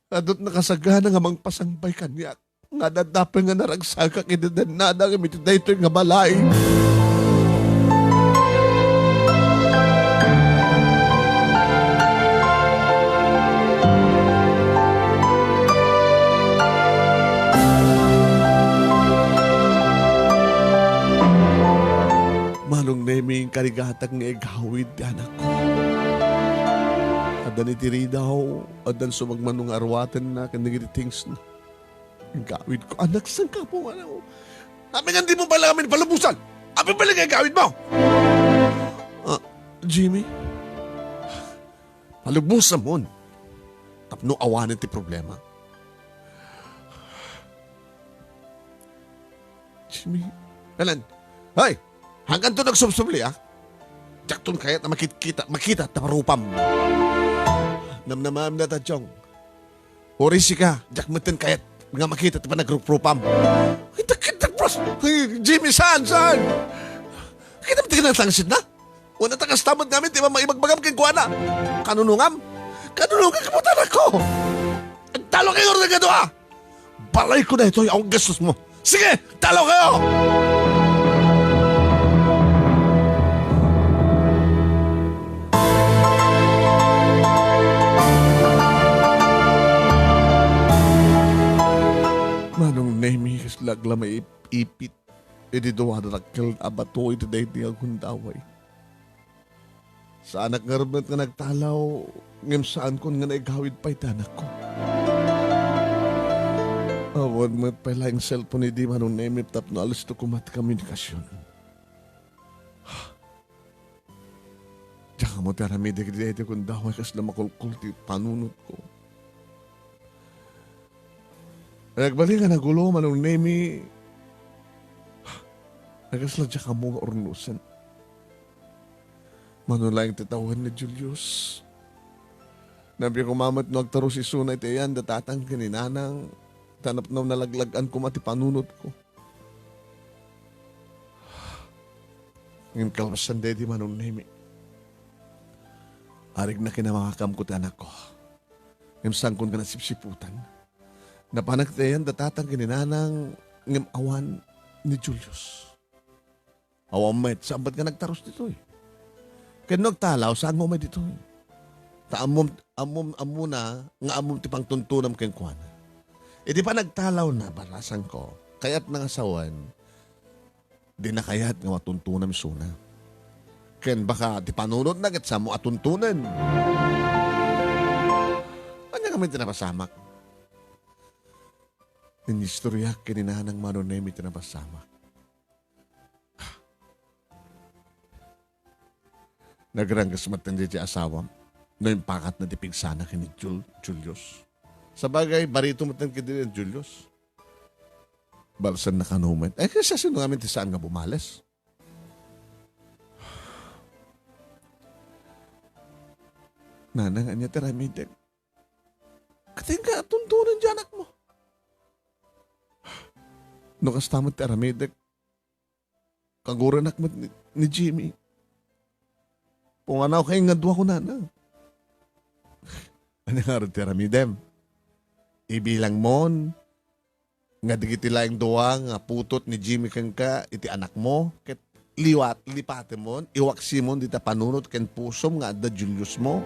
Adut nakasagana nga mangpasangpay kaniak. Nga adda pay nga naragsakak iti dennada ngem iti daytoy nga balay. Manong Nemy, inkarigatak nga igawid ti anakko. Addan iti ridaw, addan sumagmamano nga aruatenna ken dagiti things na. Igawidko, anak, saanka pumanaw? Apay nga dimo pay la ngamin palubosan? Apay pay la nga igawidmo? Ah, Jimmy, palubosamon. Tapno awanen ti problema. Jimmy. Alan. Hoy! Hangganto nagsubsubli, ah. Diakton kayat a makitkita, makita ti parupam. Namnamam na ta, Jong. Uray sika, diak metten kayat nga makita ti panagruprupam. Ay, dakit, dakpros! Ay, Jimmy, saan, saan? Kita mo ti kinatangsit na? Wala ta kasta met ngamin ti maibagbagam kenkuana. Kanunongam? Kanunongam kamo, anak ko! Agtalo kayo nga dua! Balayko daytoy, awan gastos mo. Sige, talo kayo! Manong Nemy, kasla agla maipit iti dua a dakkel a bato iti daydi nga gundaway. Saanak ngarud met nga nagtalaw, ngem saankon nga naigawid pay ti anakko. Awan met pay laeng cellphone idi, Manong Nemy, tapno alisto koma ti komunikasion. Diak ammo ti aramidek iti daydi gundaway, kasla makulkol ti panunotko. Nagbalin nga nagulo, Manong Nemy, Agasla diak ammo nga urnosen. Mano laeng ti tawen ni Julius. Nabiag koma met no agtarus isuna iti ayan da tatang ken ni nanang, ta napno nalaglag-an koma ti panunotko. Ngem kalpasan daydi, Manong Nemi, arigna ken amakaamko ti anakko. Ngem saanko nga nasipsiputan. Napanak ti ayan da tatang ken ni nanang, ngem awan ni Julius. Awan met, saan met nga nagtarus ditoy. Ken no agtalaw, saan nga umay ditoy. Ta ammom, ammom, ammona nga ammom ti pangtuntunam kenkuana. Idi panagtalawna, barasanko, kayatna nga sawen, dina kayat nga matuntunam isuna. Ken baka ti panunotna ket saanmo a tuntunen. Ania ngamin ti napasamak? Inistoryak ken ni nanang, Manong Nemi, ti napasamak. Nagrangges met ti asawam no impakatna ti pigsana ken ni Jul-, Julius. Sabagay, barito met ketdi ni Julius. Balsen na kano met. Eh, kasi sino ngamin ti saan nga bumales? Nanang, ania ti aramidek? Kating ka, tuntunan di anak mo. No kasta met ti aramidek, kaguranak met ni, ni Jimmy. Punganaw kay nga dua ko, nana. Ania ngarud ti aramidem? Ibilang mon nga dagiti laeng dua nga putot ni Jimmy kenka iti anakmo, ket liwat, lipatemon, iwaksimon dita panunot ken pusom nga adda Julius mo.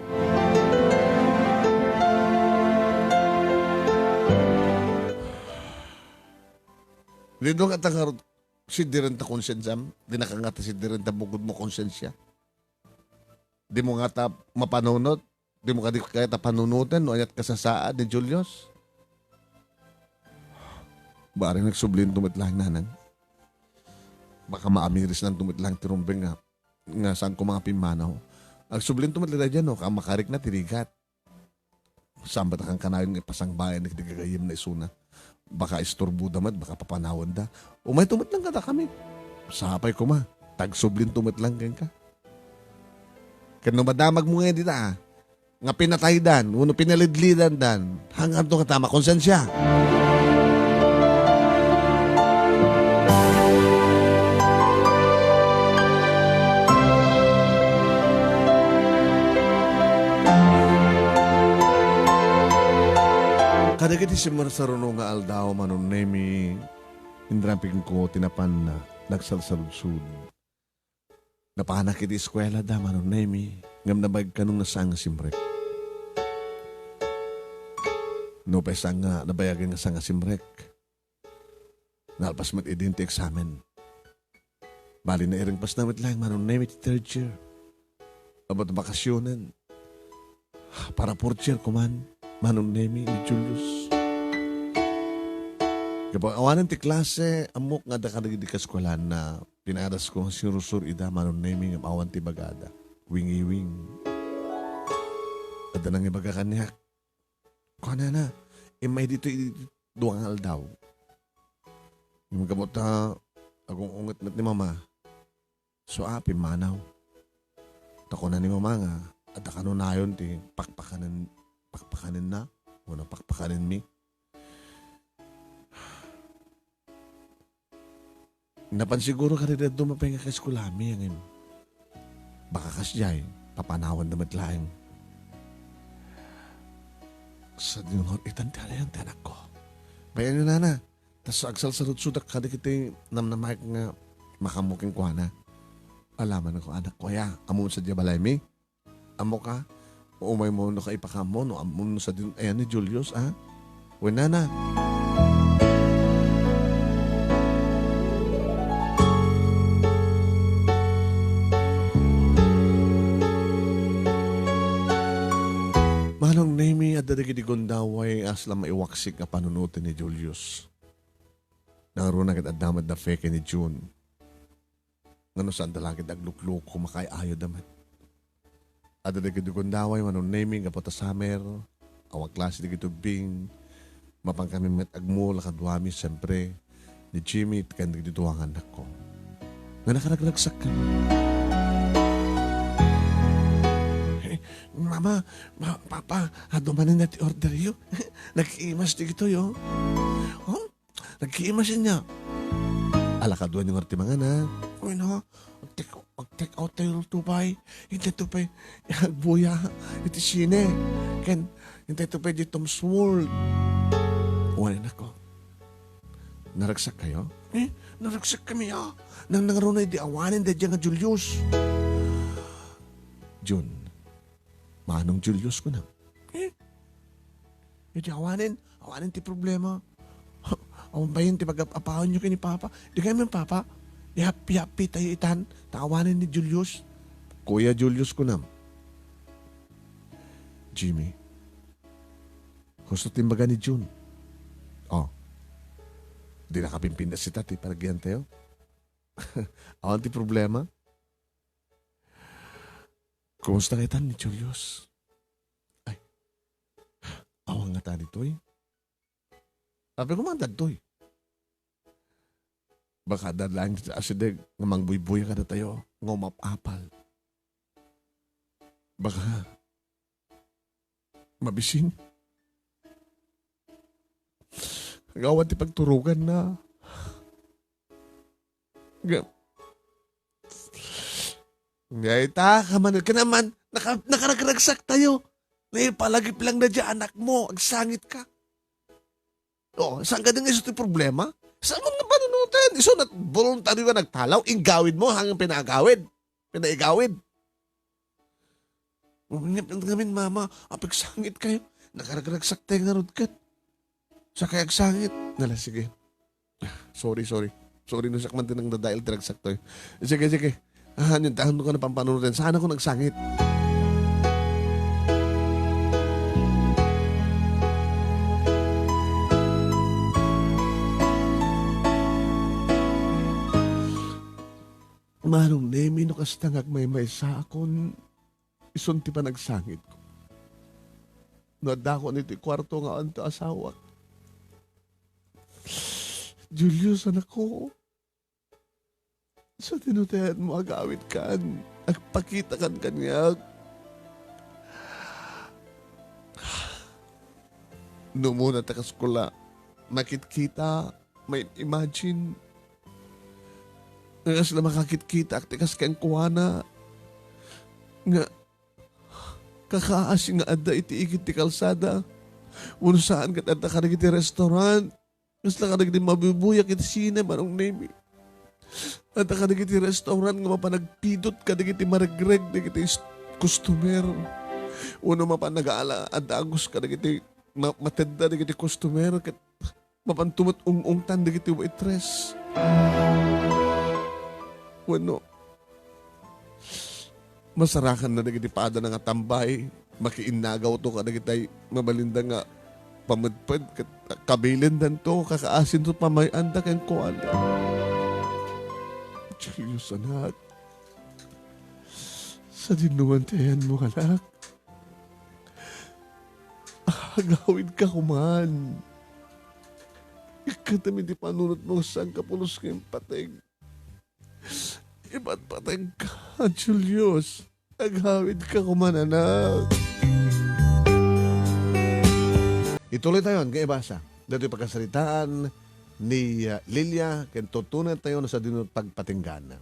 Didto nga ta ngarud, siddiren ta konsensiam, di nakangata siddiren ta bugod mo konsensia. Di mo ngata mapanunot, di mo kadi kayat a panunoten no aniat kasasaad ni Julius. Bareng nagsublinto met laeng, nanang. Baka maamirisnanto met laeng ti rumbeng nga, nga saan ko nga pimmanaw. Agsublinto met laeng daydiay no, ka makarikna ti rigat. Saan met a kankanayon nga ipasangbayan dagiti gagayyemna isuna. Baka isturboda met, baka papanawenda. Umayto met laeng kadakami. Sapay koma, ta agsublinto met laeng kenka. Ken no madamagmo ngay dita, nga pinataydan, wenno pinalidlidandan, hanganto nga ta makonsensia. Kadagiti simmarsaruno nga aldaw, Manong Nemi, inrapingko ti napan nagsalsaludsod. Napanak iti eskuela da, Manong Nemi, ngem nabayag kano nga saan nga simrek. Nupay saan nga nabayagen nga saan nga simrek, nalpas met idin ti eksamen. Bali, nairengpasna met laeng, Manong Nemi, ti third year. Abat bakasionen. Para fourth year koman, Manong Nemi, ni Julius. Gapu awanen ti klase, ammok nga adda kadagidi kaskuelaanna, pinadasko nga sinursur-ida, Manong Nemi, ngem awan ti ibagada. Wingiwing. Adda nangibaga kaniak. Kuanana, immay ditoy iti dua nga aldaw. Ngem gapu ta agung-unget met ni Mama, so a pimmanaw. Ta kuna ni Mama nga adda kanunayon ti pakpakanen, pakpakanenna, wenno pakpakanenmi. Napan siguro kadagiti dadduma pay nga kaeskuelami, ngem baka kasdiay, papanawenda met laeng. Sa dinungar itan ti alayan ti anakko. Bayan yo, nana, ta sa agsalsaludsodak kadagiti namnamaek nga makaammo kenkuana. Alaman ko, anakko, aya, ammom sadiay balaymi? Ammok a, umaymo no ka ipakaammo no ammom no sadin ayan ni Julius, a? Wen, nana. Manong Nemi, adda dagiti gundaway a sla maiwaksik nga panunoten ni Julius. Nangruna ket adda met da Fe ken ni June. Ngano saanda la ket aglukloko, makaay-ayoda met. Adda dagiti gundaway, Manong Nemi, gapu ta summer, awan klase dagiti ubbing, mapan kami met agmula kaduami, siempre, ni Jimmy, ken dagiti dua nga annakko. nga nakaragragsakka. Eh, Mama, ma-, Papa, adu manen ti orderyo. Nagkiimas ti kitoy, oh. Oh? Nagkiimas niya. Ala, kaduayo nga ti mangan, ha? Uy, no? Mag-take, mag-take out tayo ng tupay. Hindi tupay. Agbuya. Iti sine. Ken, hindi tupay di Tom's World. Wala na ko. Naragsak kayo? Eh, naragsak kami, ah. Nang nangrunay di awanen, di nga Julius. Jun, manong Julius ko na. Eh, iti awanen, awanen ti problema. Awan bayin ti pag-apawan nyo kini Papa. Di kayo man, Papa. Ihappi-happi tayo itan. Tawanen ni Julius. Kuya Julius ko na. Jimmy, gusto ti imbaga ni Jun. Oh. Di nakapimpinda sita ti panagian tayo. Awan ti problema. Kumusta kaytan ni Julius? Ay. Awan nga ta ditoy. Apay ko man dagtoy. Baka adda laeng ti asideg nga mangbuybuya kadatayo nga umap-apal. Baka mabisin. Agawan ti pagturoganna. Nga, nga ita, kaman, kanaman, naka-, nakaragragsak tayo. Naipalagip lang na dyan, anak mo, agsangit ka. O, saan ka din iso ti problema? Saan mo nga panunutan? Iso na voluntaryo nga nagtalaw, inggawid mo, hanggang pinaagawid. Pinaigawid. Ngamin, mama, apagsangit kayo. Nakaragragsak tayo nga rudkat. Sa kay agsangit. Nala, sige. Sorry, sorry. Sorry, no, sakman din ang dadail, diragsak to eh. Sige, sige. Ah, yun, tahan ko na pampanunutin. Saan ako nagsangit? Manong Nemi, no kasta nga agmaymaysa akon, isun ti panagsangit ko. No adda akon iti kuarto nga anto asawak. Julius, anak ko, sa tinutean mo agawid kan, agpakita kan kaniak. No umuna ta kaskula, makitkita, may imagine. Nga kasla makakitkita, ti kas kenkuana. Nga, kakaasi nga adda iti igid ti kalsada. Wenno saan ket adda kadagiti restaurant. Kasla kadagiti mabubuyak iti sine, Manong Nemi. Adda kadagiti restaurant nga mapan nagpidot kadagiti maregreg dagiti is-, customer. Wenno mapan nagaala a dagus kadagiti ma-, matedda dagiti customer ket mapan tumet ung-ungtan dagiti waitress. Wenno, masarakanna dagiti padana nga tambay, makiinnagawto kadagitay mabalinda nga pamedped ket kabilindanto, kakaasinto pamay-anda kenkuana. Julius, anak, sadinoman ti ayanmo, anak. Agawidka koman. Ikkatem iti panunotmo nga sangkapulos nga impateg. Ipatpateg ka, Julius. Agawidka koman, anak. Ituloy tayo nga ibasa datoy pakasaritaan ni, uh, Lilia, ken tutunan tayo no sadino pagpatinggan.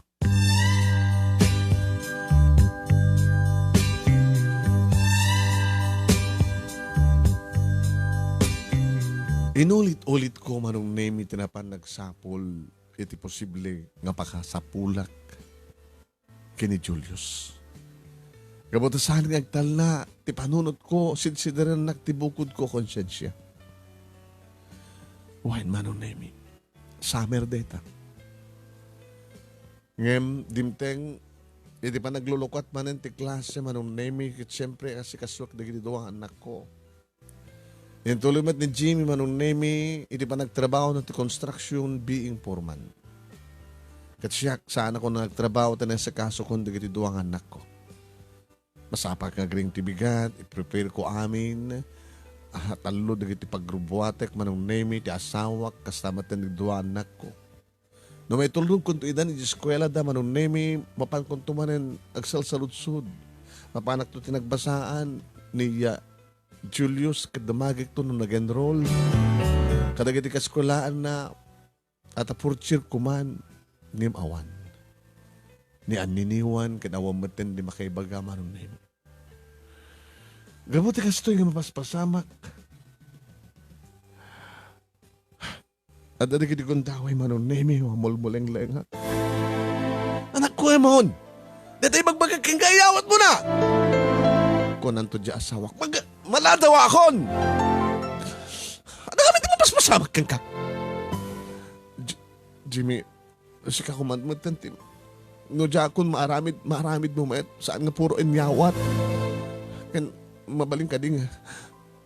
Inulit-ulit ko, Manong Nemi, ti napan nagsapul iti posible nga pakasapulak ken ni Julius. Gapu ta saan nga agtalna ti panunotko, sidsiderennak ti bukodko a konsiensia. Wen, Manong Nemi, summer dayta. Ngem dimteng iti panaglulukat manen ti klase, Manong Nemi, ket siempre, asikasuak dagiti dua nga annakko. Intuloy met ni Jimmy, Manong Nemi, iti panagtrabahona ti construction, being foreman. Ket siak, saanakon nga agtrabaho ta naasikasokon dagiti dua nga annakko. Masapulak nga agring ti bigat, i-prepare ko amin. Ah, tallo dagiti pagrubuatek, Manong Nemi, ti asawak, kasta met ti dua annakko. No maitulnogkonto idan iti eskuelada, Manong Nemi, mapankonto manen agsalsaludsod. Mapanakto ti nagbasaan ni, ah, Julius ket dumagikto no nag-enroll. Kadagiti kaeskuelaanna, at a fourth year ko man, ngem awan. Ni anniniwan ket awan metten ti makaibaga, Manong Nemi. Gapu ti kastoy nga mapaspasamak. Adda dagiti gundaway, Manong Nemi, mamulmulenglenga. Anakko, Emon! Dayta ibagbagak kenka, iyawatmona! Kunanto diay asawak, "Mag-, maladawakon!" Ania ngamin ti mapaspasamak kenka? J-, Jimmy, sika koma met ti, no diakon maaramid, maaramidmo met, saan nga puro inyawat. Ken mabalin kadi nga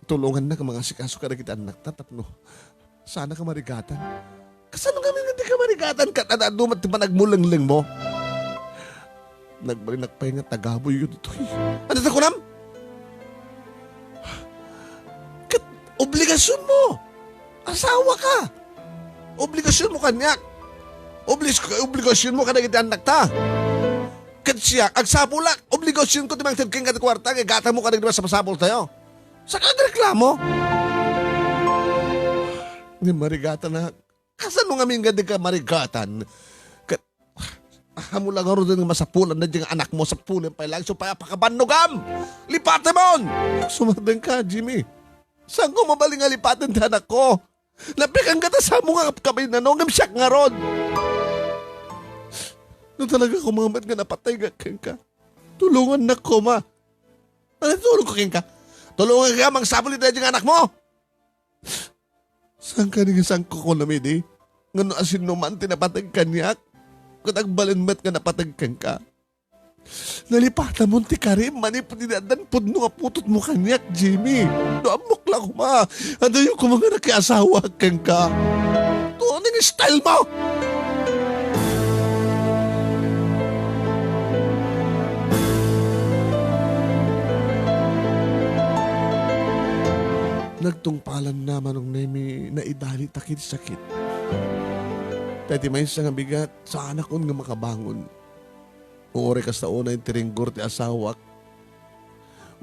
tulongannak nga mangasikaso kadagiti annakta tapno saanka marigatan. Kasano ngamin nga dika marigatan ket ad-adu met ti panagmulenglengmo? Nagbalinak pay nga tagabuyyo ditoy. Ania ti kunam? Ket obligasionmo. Asawaka. Obligasionmo kaniak. Oblis-, obligasionmo kadagiti annakta. Ket siak, agsapulak, obligasionko ti mangted kenka ti kuarta nga igatanmo kadagiti masapasapultayo. Saka agreklamo? Ngem marigatanak. Kasano ngamin nga dika marigatan? Ket, amo la ngaruden nga masapulan daydiay nga anakmo, sapulen pay laeng isu pay a pakabannogam! Lipatemon! Sumardenka, Jimmy. Saanko mabalin nga lipaten ti anakko? Napikan ka ta samo nga kabaynano, ngem siak ngarud. No talaga koma met nga napatay nga kenka, tulongannak koma. Ania ti tulongko kenka? Tulonganka mangsapul iti daydiay nga anakmo? Saan kadi nga saanko kunam idi? Nga no asinoman ti napateg kaniak, ket agbalin met nga napateg kenka. Nalipatamon ti karim manipud idi addan pudno nga putotmo kaniak, Jimmy. No ammok la koma, adayo koma nga nakiasawa kenka. Tuning style mo! Nagtungpalanna, Manong Nemi, naidalita ket sakit. Ta iti maysa nga bigat, saanakon nga makabangon. Uray kasta unay ti ringgor ti asawak,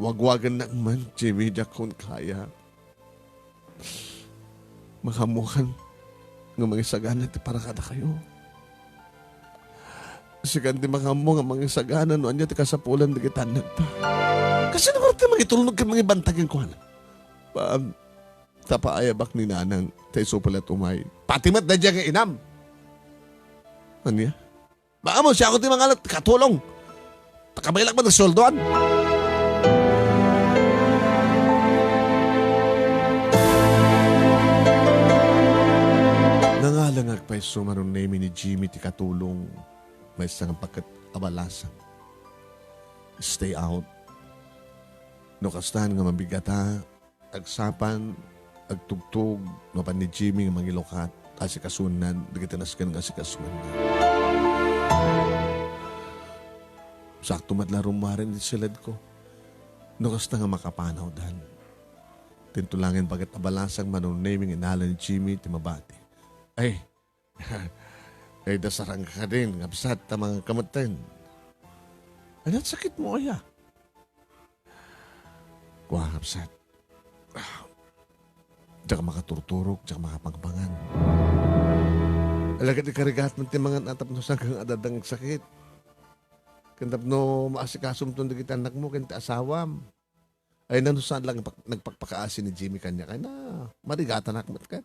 wagwagennak man, Jimmy, diakon kaya. Makaammokan nga mangisagana ti para kadakayo. Sikan ti makaammo nga mangisagana no ania ti kasapulan dagiti annakta. Kasano ngarud ti mangitulnog ken mangibantag kenkuana? Ba, ta paayabak ni Nanang, ta isu pay la ti umay. Pati met daydiay nga inam. Ania? Baka mo, siak ti mangalat, katulong. Ta kabaelak man ti sueldoan. Nangalangag pay isu, Manong Nemi, ni Jimmy ti katulong. Maysa nga paket a balasang. Stay out. No kastan nga mabigata, Agsapan, agtugtog, mapan ni Jimmy nga mangilukat, asikasuennan dagiti nasken nga asikasuenna. Sakto met la rummuaren iti siledko. No kasta nga makapanawdan. Dinto laeng paket a balasang, Manong Nemi, nga inala ni Jimmy ti mabati. Ay, ay, dasarangka kadin, ngabsat, ta mangkametten. Ania ti sakitmo aya? Kua, ngabsat. Ah, diak makaturturog, diak makapangpangan. Alagad ikarigat met ti mangan a tapno saan nga adda nga agsakit. Ken tapno maasikasomton dagiti annakmo ken ti asawam. Ay, no saan lang pag-, nagpakpakaasi ni Jimmy kaniak, ay na, marigatanak met ket.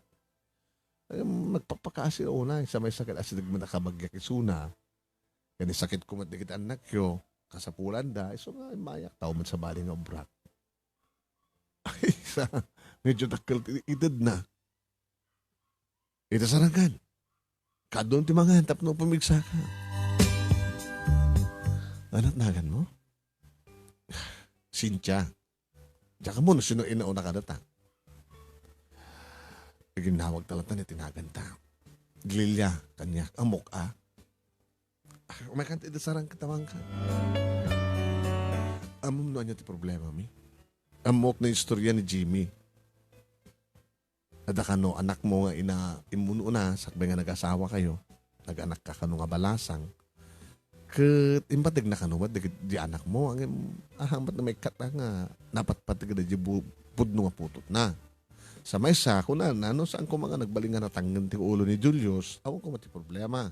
Ay, nagpakpakaasi unay, sa may sakit, asideg met a kabagiak isuna. Ken sakit ko met dagiti annakyo, kasapulanda, isu nga immayak, tao met sabali nga ubrak. Ay, sa, medyo dakkel ti itedna. Ita sarangan. Kaduam ti mangan tapno pumigsaka. Anat naganmo? Cynthia. Diak ammo no sino inauna kadata. Iginnawagta latta ni tinaganta. Lilia, kaniak, ammok a. Ah, umaykan ti dasarangka ta mangka. Ammom no ania ti problemami? Ammok no istorya ni Jimmy. Adda kano anakmo nga ina-, immuno na, sakbay nga nag-asawa kayo. Nag-anakka kano nga balasang. Ket impategna kano met dagiti anakmo, ngem ahaman met nga maikkat nga napatpateg daydi bu-, pudno nga putotna. Sa maysa, kunana, no, saan koma nga nagbalin nga natangngeg ti ulo ni Julius, awan koma ti problema.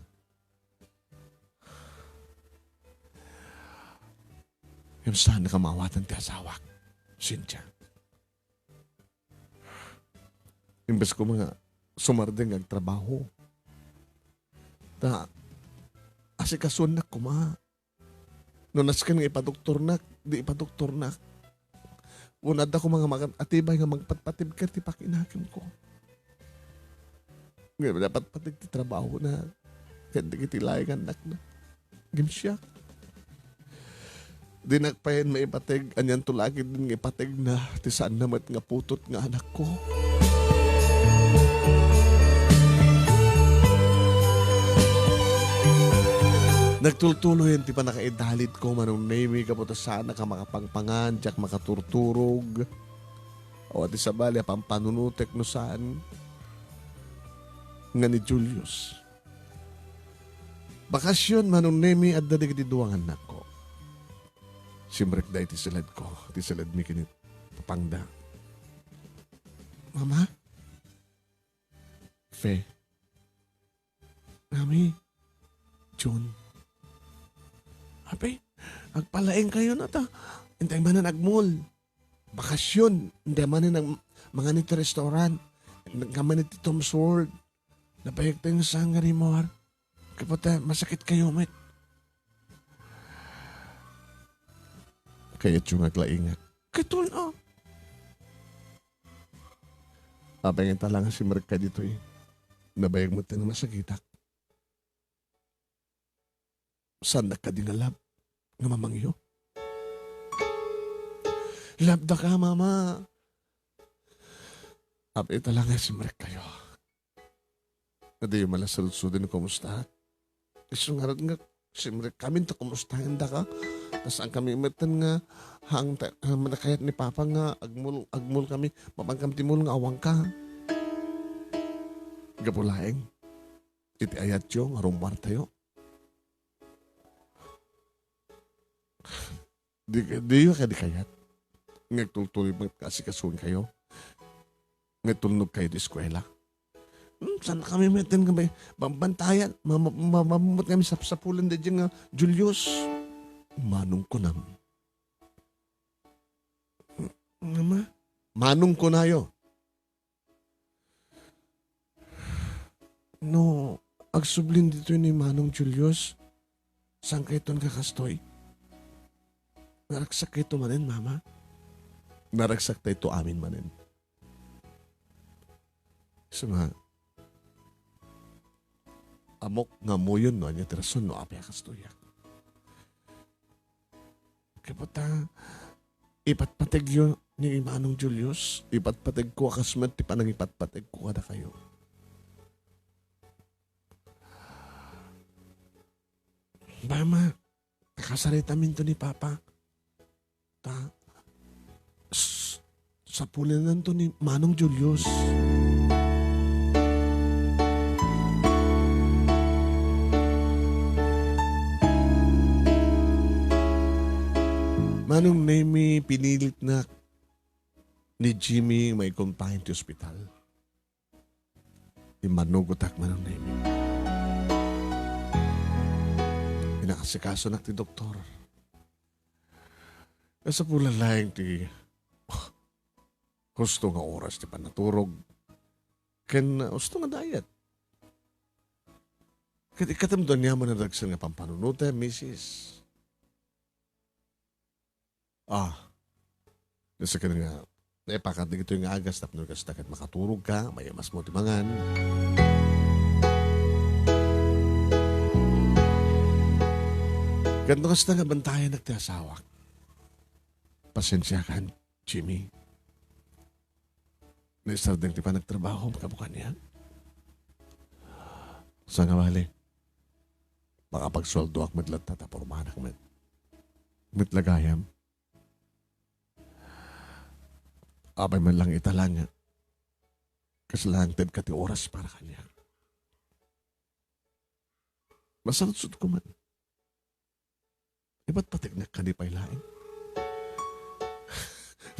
Ngem saan nga maawatan ti asawak, Cynthia. Imbes koma nga sumardeng nga agtrabaho, ta asikasuennak koma. No nasken nga ipadoktornak, di ipadoktornak. Wenno adda koma nga makan-, atibay nga magpatpateg ket ti pakinakemko. Nga napatpateg ti trabahona ket dagiti laeng annakna. Ngem siak, dinak payen maipateg, anianto la ketdin nga ipategna ti saanna met nga putot nga anakko. Nagtultuloyen ti pannakaidalitko, Manong Nemy, gapu ta saanak a makapangpangan, diak makaturturog. Awan ti sabali a pampanunotek no saan nga ni Julius. Bakasion, Manong Nemy, adda dagiti dua nga annakko. Simrekda iti siledko, ti siledmi ken ni papangda. Mama? Fe. Mami? Jun? Apay, agpalaingkayo na ta. Intay manen agmol. Bakasion, intay manen ag-, mangan iti restaurant. Intay manen iti Tom's World. Nabayag tayo nga saan nga rimmuar. Gapu ta masakitkayo met. Kayatyo nga aglaingak. Katon, a. Apay nga ita la nga simrekka ditoy. Nabayag met nga masakitak. Saannak kadi nga love nga mamangyo? Love daka, Mama. Apay ita la nga simrekkayo. Adi, mala saludsodin no kumusta. Isu ngarud nga, simrekkamin ta kumustaen daka. Ta saankami metten nga, haan ta, haan met a kayat ni Papa nga agmol-, agmolkami, mapankami ti mall nga awanka. Gapu laeng iti ayatyo nga rummuartayo. Di, diyo kadi kayat nga agtultuloy met nga asikasuenkayo? Nga tulnogkayo ti eskuela? Hmm, saankami metten nga may bambantayan? Ma-, ma-, ma-, mammutkami sapsapulen daydiay nga Julius. Manong kunam? Mama? Manong kunayo? No agsublin ditoy ni Manong Julius, saankayton nga kastoy? Naragsakkayo manen, Mama? Naragsaktayo amin manen. Isu nga, ammok nga ammoyon no ania ti rason no apay a kastoyak. Gapu ta ipatpategyo ni Manong Julius, ipatpategko a kas met ti panangipatpategko kadakayo. Mama, kasaritaminto ni Papa. Ta, s-, sapulenanto ni Manong Julius. Manong Nemy, pinilitnak ni Jimmy maikonpain ti ospital. Immanugotak, Manong Nemy. Inaasikasunak ti doktor. Nasapulan laeng ti husto nga oras ti pannaturog ken husto nga diet. Ket ikkatem, ania man a dagsen nga pampanunotem, misis? Ah, nasa ka nga, naipakat dagitoy nga agas tapno kasta ket makaturogka, mayamasmo ti mangan. Ket no kasta nga bantayanak ti asawak, pasensiakan, Jimmy. Naisardeng ti panagtrabahom, kabukan niya. Sangabali, makapagsueldoak met latta ta pormanak met. Met la gayam. Apay man lang ita lang, kasla nga tedka ti oras para kaniak. Masaludsodko man. Ipatpategnak kadi pay laeng?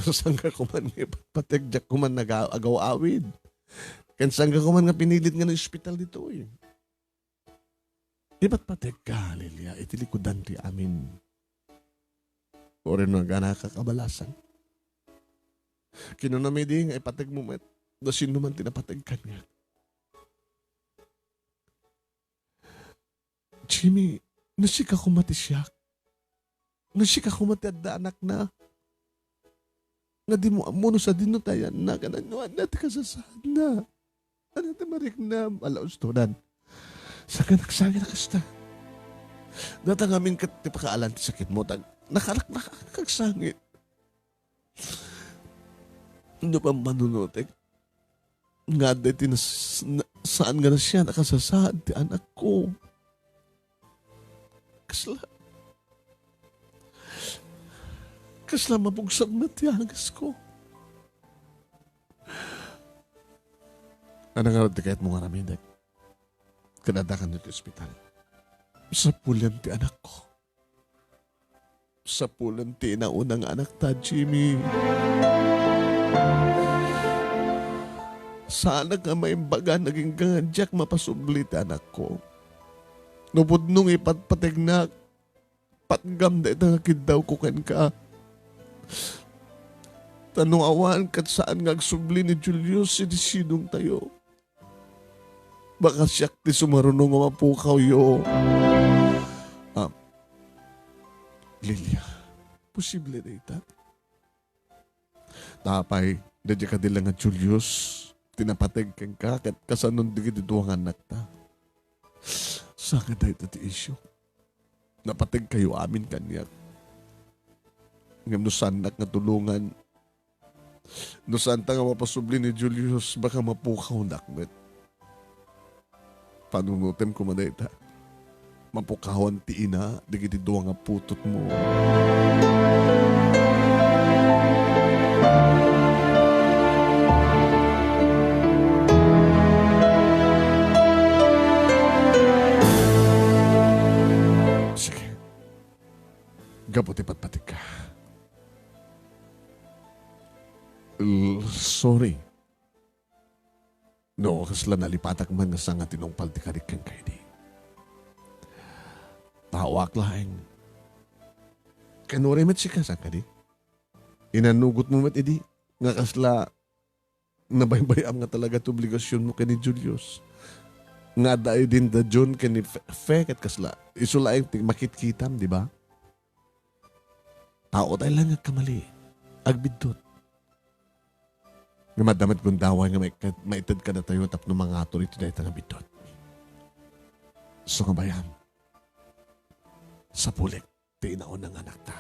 No sangka koman nga ipatpateg, diak koman naga-, agaw-awid. Ken sangka koman nga pinilit nga naospital ditoy. Ipatpategka, Lilia, iti likudan ti amin. Uray no aganaka kabalasan. Kinunam idi nga ipateg mo met, no sino man ti napateg kaniak. Jimmy, no sika koma ti siak. No sika koma ti adda anakna. Nga di mo ammo no sadino ti ayanna, ken no adda ti kasasaadna. Ania ti mariknam? Ala, ustodan. Sangka nagsangit a kasta. Data ngamin ket ti pakaalan ti sakitmo, ta nakalaknak kag sangit. No pammanunotek, nga adda iti nas-, na-, saan nga nasian a kasasaad ti anakko. Kasla, kasla mabugsag met ti angasko. Ania ngarud ti kayatmo nga aramidek? Ken adda kano iti ospital. Sapulen ti anakko. Sapulen ti inauna nga anakta, Jimmy. Saanak nga maimbagan agingga nga diak mapasubli ti anakko. No pudno nga ipatpategnak, patgam dayta nga kiddawko kenka. Ta no awan, ket saan nga agsubli ni Julius iti sidongtayo. Baka siak ti sumaruno nga mapukawyo. Ah, Lilia, posible dayta? Apay, daydi kadi la nga Julius ti napateg kenka ket kasanon dagiti dua nga annakta? Sangka dayta ti isyu. Napategkayo amin kaniak. Ngem no saannak nga tulongan, no saanta nga mapasubli ni Julius, baka mapukawnak met. Panunotem koma dayta. Mapukawan ti ina dagiti dua nga putotmo. Sige. Gapu ti patpategka. L-, sorry. No, kasla nalipatak man nga saan nga tinungpal ti karik kenka idi. Taoak laeng. Ken uray met sika, saan kadi? Inanugotmo met idi nga kasla nabaybay-am nga talaga ti obligasionmo ken ni Julius. Nga adda idin da John ken ni Fe, Fe ket kasla. Isu laeng ti makitkitam, di ba? Tao tayo lang agkamali. Agbiddut. Nga madda met gundaway nga maited, maited kadatayo tapno mangatur iti dayta nga biddut. So nga bayam, sapulek ti inauna nga anakta.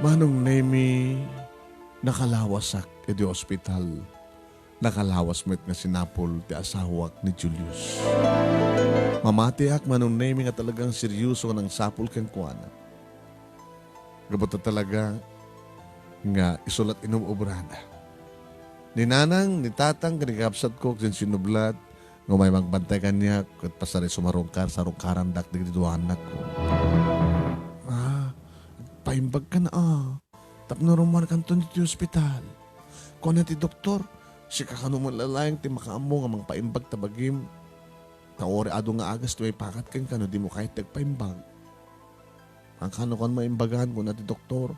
Manong Nemi, nakalawasak iti ospital. Nakalawas met nga sinapul ti asawak ni Julius. Mamatiak, Manong Nemi, nga talagang seryoso nga nangsapul kenkuana. Gapu ta talaga nga isu la ti inuobrana. Ni nanang, ni tatang, ken ni kakabsatko, ken sinublat, nga umay magbantay kaniak, ket pasari sumarungkar, sarungkarandak dagiti dua annakko. Ah, paimbagkan, ah. Tapno rummuarkanton iti ospital. Kuna ti doktor, sika kano met laeng ti makaammo nga mangpaimbag ta bagim. Ta uray adu nga agas ti maipakat kenka no dimo kayat ti agpaimbag. Kankano kan maimbagan, kuna ti doktor.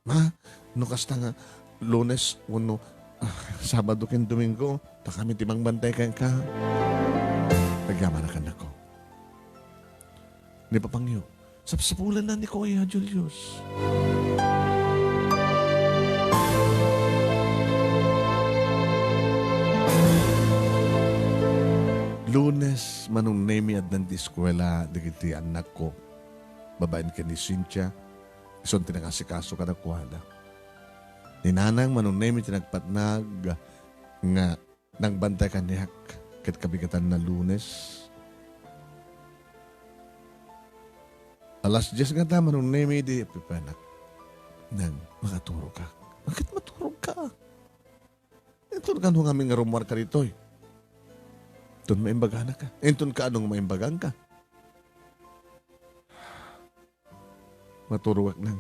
Ma, no kasta nga Lunes wenno, ah, Sabado ken Domingo, ta kami ti mangbantay kenka. Agyamanak, annakko. Ni papangyo, sapsapulanna ni Kuya Julius. Lunes, Manong Nemi, addan ti eskuela dagiti annakko. Babaen ken ni Cynthia, isun ti nangasikaso kadakuada. Ni nanang Manong Nemi ti nagpatnag nga nangbantay kaniak ket kabigatanna Lunes. Alas dies ngata, Manong Nemi, idi pipanak. Nang, makaturogak. Bakit maturog ka? Inton kano ngamin nga rummuarka ditoy? Inton maimbagana ka. Inton kaano nga maimbagangka? Maturogak, Nang.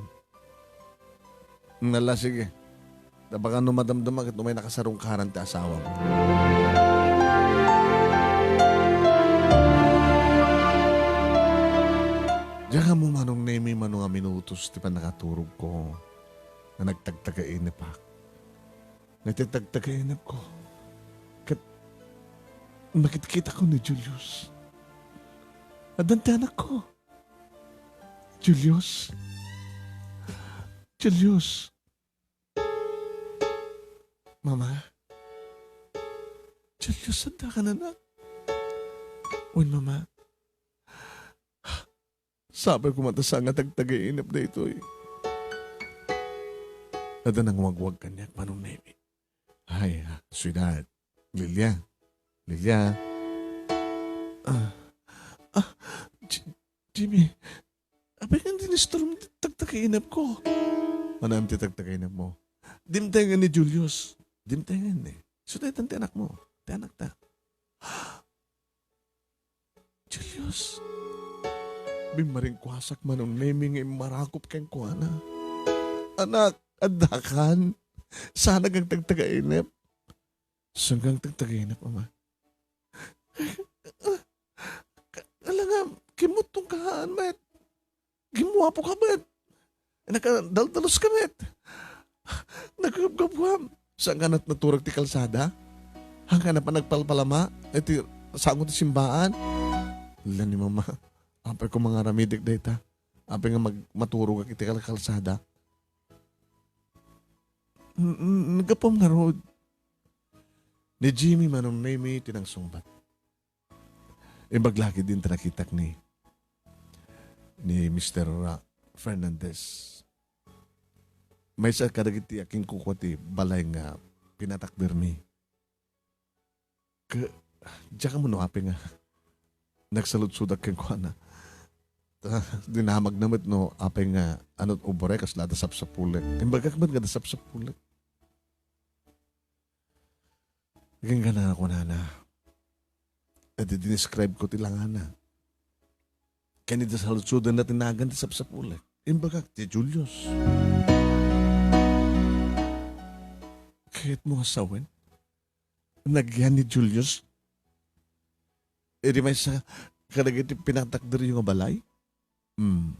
Nala, sige. Tabakan no madamdama ket umay nakasarungkaran ti asawam. Diak ammo, Manong Nemi, mano nga minutos ti pannakaturogko nga nagtagtagainep ak. Nga ti tagtagainepko ket makitkitakon ni Julius. Addan ti anakko. Julius. Julius. Mama. Julius, adda kan, anak? Wen, Mama. Sapay koma ta saan nga tagtagainep daytoy. Adda nangwagwag kaniak, Manong Nemi. Ay, ah, sweetheart. Lilia. Lilia. Ah. Ah, J-, Jimmy. Apay nga dinisturb ti tagtagainepko? Mano ti tagtagainepmo? Dimtengen ni Julius. Dimtengen ni. Isu daytan ti anakmo. Ti anakta. Julius, bimmaringkuasak, Manong Nemi, nga immarakop kenkuana. Anak, adda kan? Saan nga agtagtagainep? Saan nga agtagtagainep, Ama? Ala nga, kimmutong ka haan met. Gimmuapo ka met. Nakadaldalos ka met. Nagkagabgabgam. Saan ka nat-, naturog ti kalsada? Haan ka na pa nagpalpalama iti sango ti simbaan? Ala ni Mama, apay ko mangaramidek dayta? Apay nga mag-, maturogak iti kal-, kalsada? N-, n-, naggapuam ngarud. Ni Jimmy, Manong Nemi ti nangsungbat. Imbag la ketdin ta nakitak ni, ni Mister Ra-, Fernandez. Maysa kadagiti akinkukua ti balay nga pinatakdermi. Ke-, diak ammo no apay nga nagsaludsodak kenkuana. Ta, dinamagna met no apay nga ano ti ubor, kasla adda sapsapulek. Imbagak met nga adda sapsapulek. Agingga, kunana. Idi dinescribe ko ti langana. Ken idi saludsodenna ti nagan ti sapsapulek, imbagak ti Julius. Kayatmo a sawen? Nagyan ni Julius idi maysa kadagiti pinatakderyo nga balay? Hmm.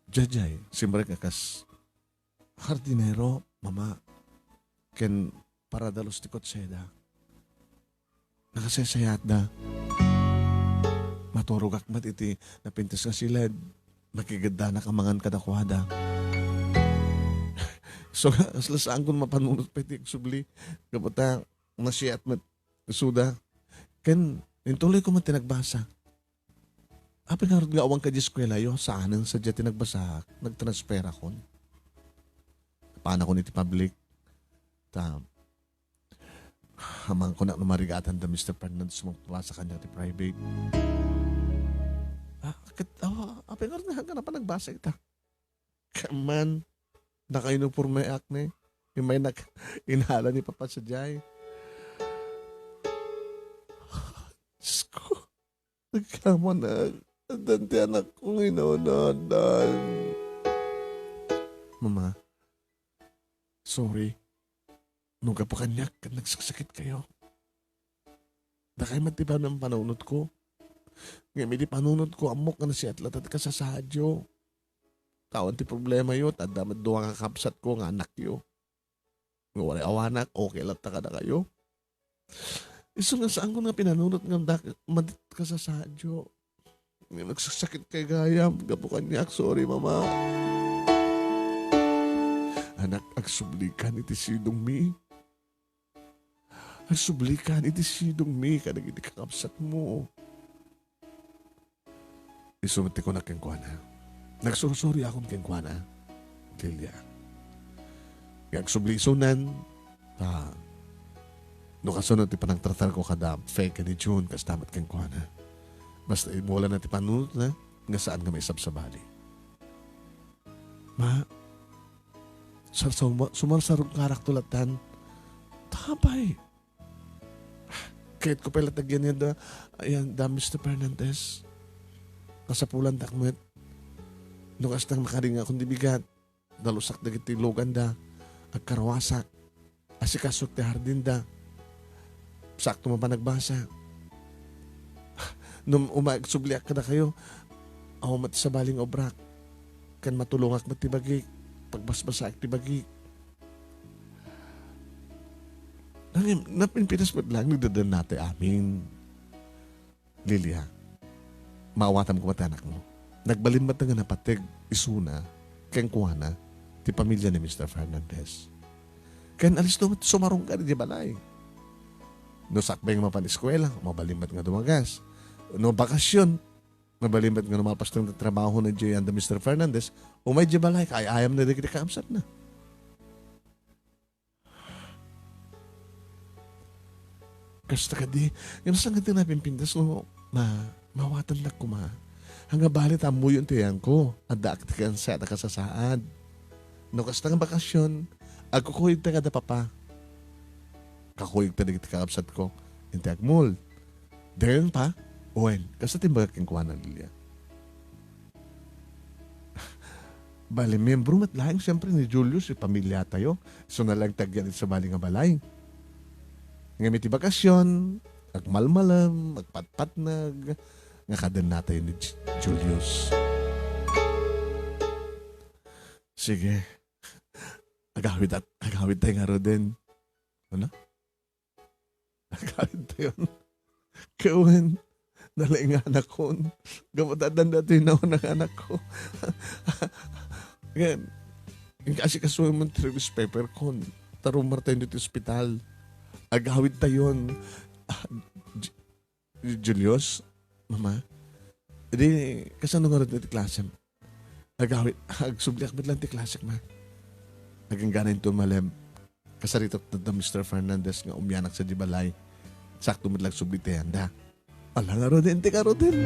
Jajay, simrek a kas hardinero, Mama, ken paradalus ti kotseda. Nakasaysayaatda. Maturogak met iti napintas nga siled. Makigeddanak a mangan kadakuada. So, kasla saanko mapanunot pay ti agsubli. Gapu ta, nasiat met isuda. Ken, intuloyko met ti nagbasa. Apay ngarud nga awan ka di eskuelayo? Saanen sadiay ti nagbasaak. Nagtransferakon. Napanakon iti public. Ta, amanko no marigatan da Mister Fernandez so magpabasa kaniak ti private. Ah, ket, ah, apay ngarud nga haanka na pa nagbasa ita? Kaman, nakaunipormeak ni. Imay nak-, inala ni Papa sadiay. Diyos ko, nagkamanak. Addan ti anakko nga inauna, addan. Mama, sorry. No gapu kaniak ket nagsaksakitka. Dakay met ti panam-, panunotko. Ngem idi panunotko, ammok nga nasiat latta ti kasasaadyo. Awan ti problemayo, ta adda met dua nga kakabsatko nga anakyo. Nga uray awanak, okay latta kadakayo. Isu nga saanko nga pinanunot nga dak-, madi ti kasasaadyo. Nga nagsaksakit kay gayam, gapu kaniak, sorry, Mama. Anak, agsublikan iti sidongmi. Agsublikan iti sidongmi kadagiti kakabsatmo. Isu met ti kunak kenkuana. Nagsursuriakon kenkuana, Lilia. Nga agsubli isunan, ta, no kasano ti panangtratarko kada Fe ken ni June, kasta met kenkuana. Basta immula na ti panunotna, nga saan nga maisabsabali. Ma, sar-, suma-, sumarsarungkarakto latan. Tapay. Kayatko pay latta agyan da, ayan, da, Mister Fernandez. Kasapulandak met. No kasta, makaringaak ti bigat. Nalusak dagiti luganda. Agkarwasak. Asikasok ti hardinda. Sakto man panagbasa. No uma-, agsubliak kadakayo, awan met sabali nga obrak. Ken matulongak met ti bagik. Pagbasbasaek ti bagik. Nangem, napinpinas met laeng ni dadannatay amin. Lilia, maawatam koma ti anakmo. Nagbalin met nga napateg isuna kenkuana ti pamilia ni Mister Fernandez. Ken alisto met sumarungkar idiay balay. No sakbay nga mapan eskuela, mabalin met nga dumagas. No bakasyon, mabalin met nga lumapasteng ti trabaho na idiay anda Mister Fernandez, umay idiay balay, kaay-ayam na dagiti kakabsatna. Kasta kadi, ngem saan nga ti napimpintas no ma-, maawatandak koma. Ania bali ta ammoyo ti ayanko, addaak ti kaansa a kasasaad. No kasta nga bakasyon, agkukuyogta kada papa. Kakuyogta dagiti kakabsatko, inti agmul. Dayon pa, wen, kasta ti imbagak kenkuana, Lilia. Bali, miyembro met laeng, siyempre, ni Julius, ti pamiliatayo. Isuna laeng ti agyan iti sabali nga balay. Ngem iti bakasyon, agmalmalem, agpatpatneg, nga kadannatayo ni J-, Julius. Sige. Agawid at, agawidtayo ngaruden. Ano? Agawidtayon. Ket wen, nalaing nga anakon. Gapu ta addan datoy nauna nga anakko. Ngem, inkaasikasoem ti release paperkon. Ta rumartayon ditoy ospital. Agawidtayon. Ah, J-, Julius, Mama, idi, kasano ngarud ti klasem? Agawid, agsubliak met laeng ti klasek, Ma. Agingga inton malem, kasaritak da Mister Fernandez nga umianak sadiay balay. Sakto met laeng subli ti ayanda. Ala ngaruden ti ngaruden.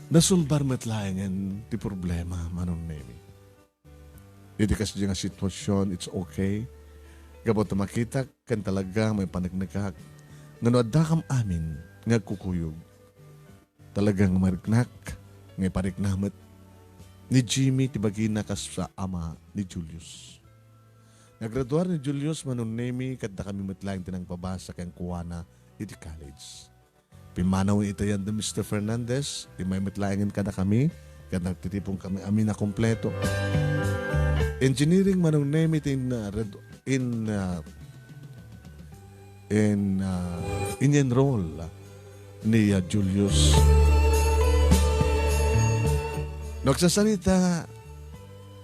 Nasulbar met laengen ti problema, Manong Nemi. Iti kasdi nga sitwasyon, it's okay. Gapu ta makitak ken talaga maipaneknekak nga no addakam amin nga agkukuyog, talaga nga mariknak nga iparikna met ni Jimmy ti bagina kas ama ni Julius. Nagraduar ni Julius, Manong Nemi, ket dakami met laeng ti nangpabasa kenkuana iti college. Pimmanawen ita ni Mister Fernandez, immay met laengen kadakami, ket nagtitipon kami amin a kompleto. Engineering, Manong Nemi, ti in, uh, red-, in, uh, in, uh, in-enroll ni, uh, Julius. No agsasarita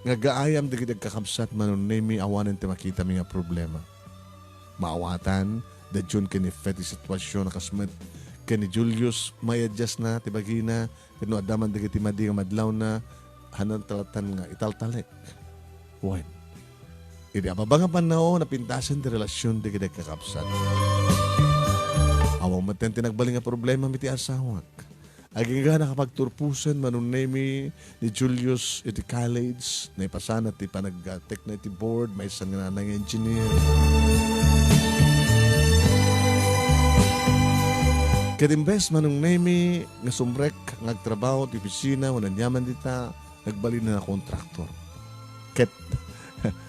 nga agaayam dagiti agkakabsat, Manong Nemi, awanen ti makitami nga problema. Maawatan da June ken ni Fe ti sitwasyon a kas met ken ni Julius, maiadjustna ti bagina, ket no adda man dagiti madi nga madlawna, haanna talatan nga italtalek. Wen, iti ababa nga pannao, napintasen ti relasyon dagiti agkakabsat. Awan metten ti nagbalin nga problema iti asawak. Agingga nakapagturposen, Manong Nemi, ni Julius iti college, naipasana ti panagtekna iti board, maysa nga nang engineer. Ket imbes, Manong Nemi, nga sumrek nga agtrabaho ti opisina wenno aniaman dita, nagbalin a kontraktor. Ket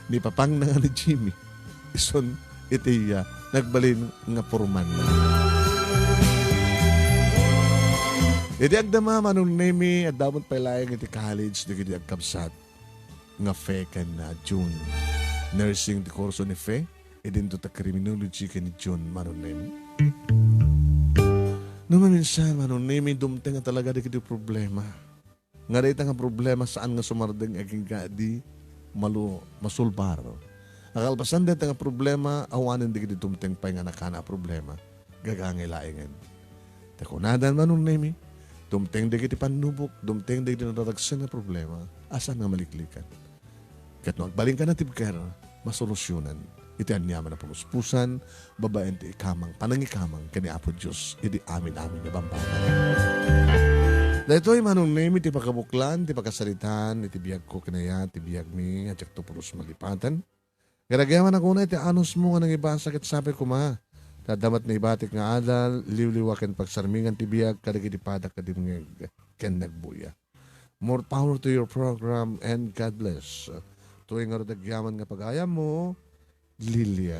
ni papangna nga ni Jimmy, isun iti, ah, nagbalin nga purman. Iti agdama, Manong Nemi, adda met pay laeng iti college dagiti agkabsat nga Fe ken, ah, June. Nursing ti kurso ni Fe, idinto ta criminology ken ni June, Manong Nemi. No maminsan, Manong Nemi, dumteng a talaga dagiti problema. Nga dayta nga problema saan nga sumardeng agingga di malu-, masulbar. Akalpasan dayta nga problema, awanen dagiti dumteng pay nga nakana a problema. Gagangay laengen. Ta kunadan, Manong Nemi, dumteng dagiti pannubok, dumteng dagiti nararagsen nga problema, a saan nga maliklikan. Ket no agbalinka natibker, masolusyonan iti aniaman a pamuspusan, babaen ti ikamang panangikamang ken ni Apo Dios iti amin-amin nga bambanag. Daytoy, Manong Nemi, ti pakabuklan ti pakasaritaan iti biagko ken aya ti biagmi nga diakto pulos malipatan. Ket agyamanak unay ti anusmo nga nangibasa ket sapay koma, ta adda met naibatik nga adal, liwliwa ken pagsarmingan ti biag kadagiti pada kadimngeg ken nagbuya. More power to your program and God bless. Tuloy ngarud agyaman nga pagayammo, Lilia.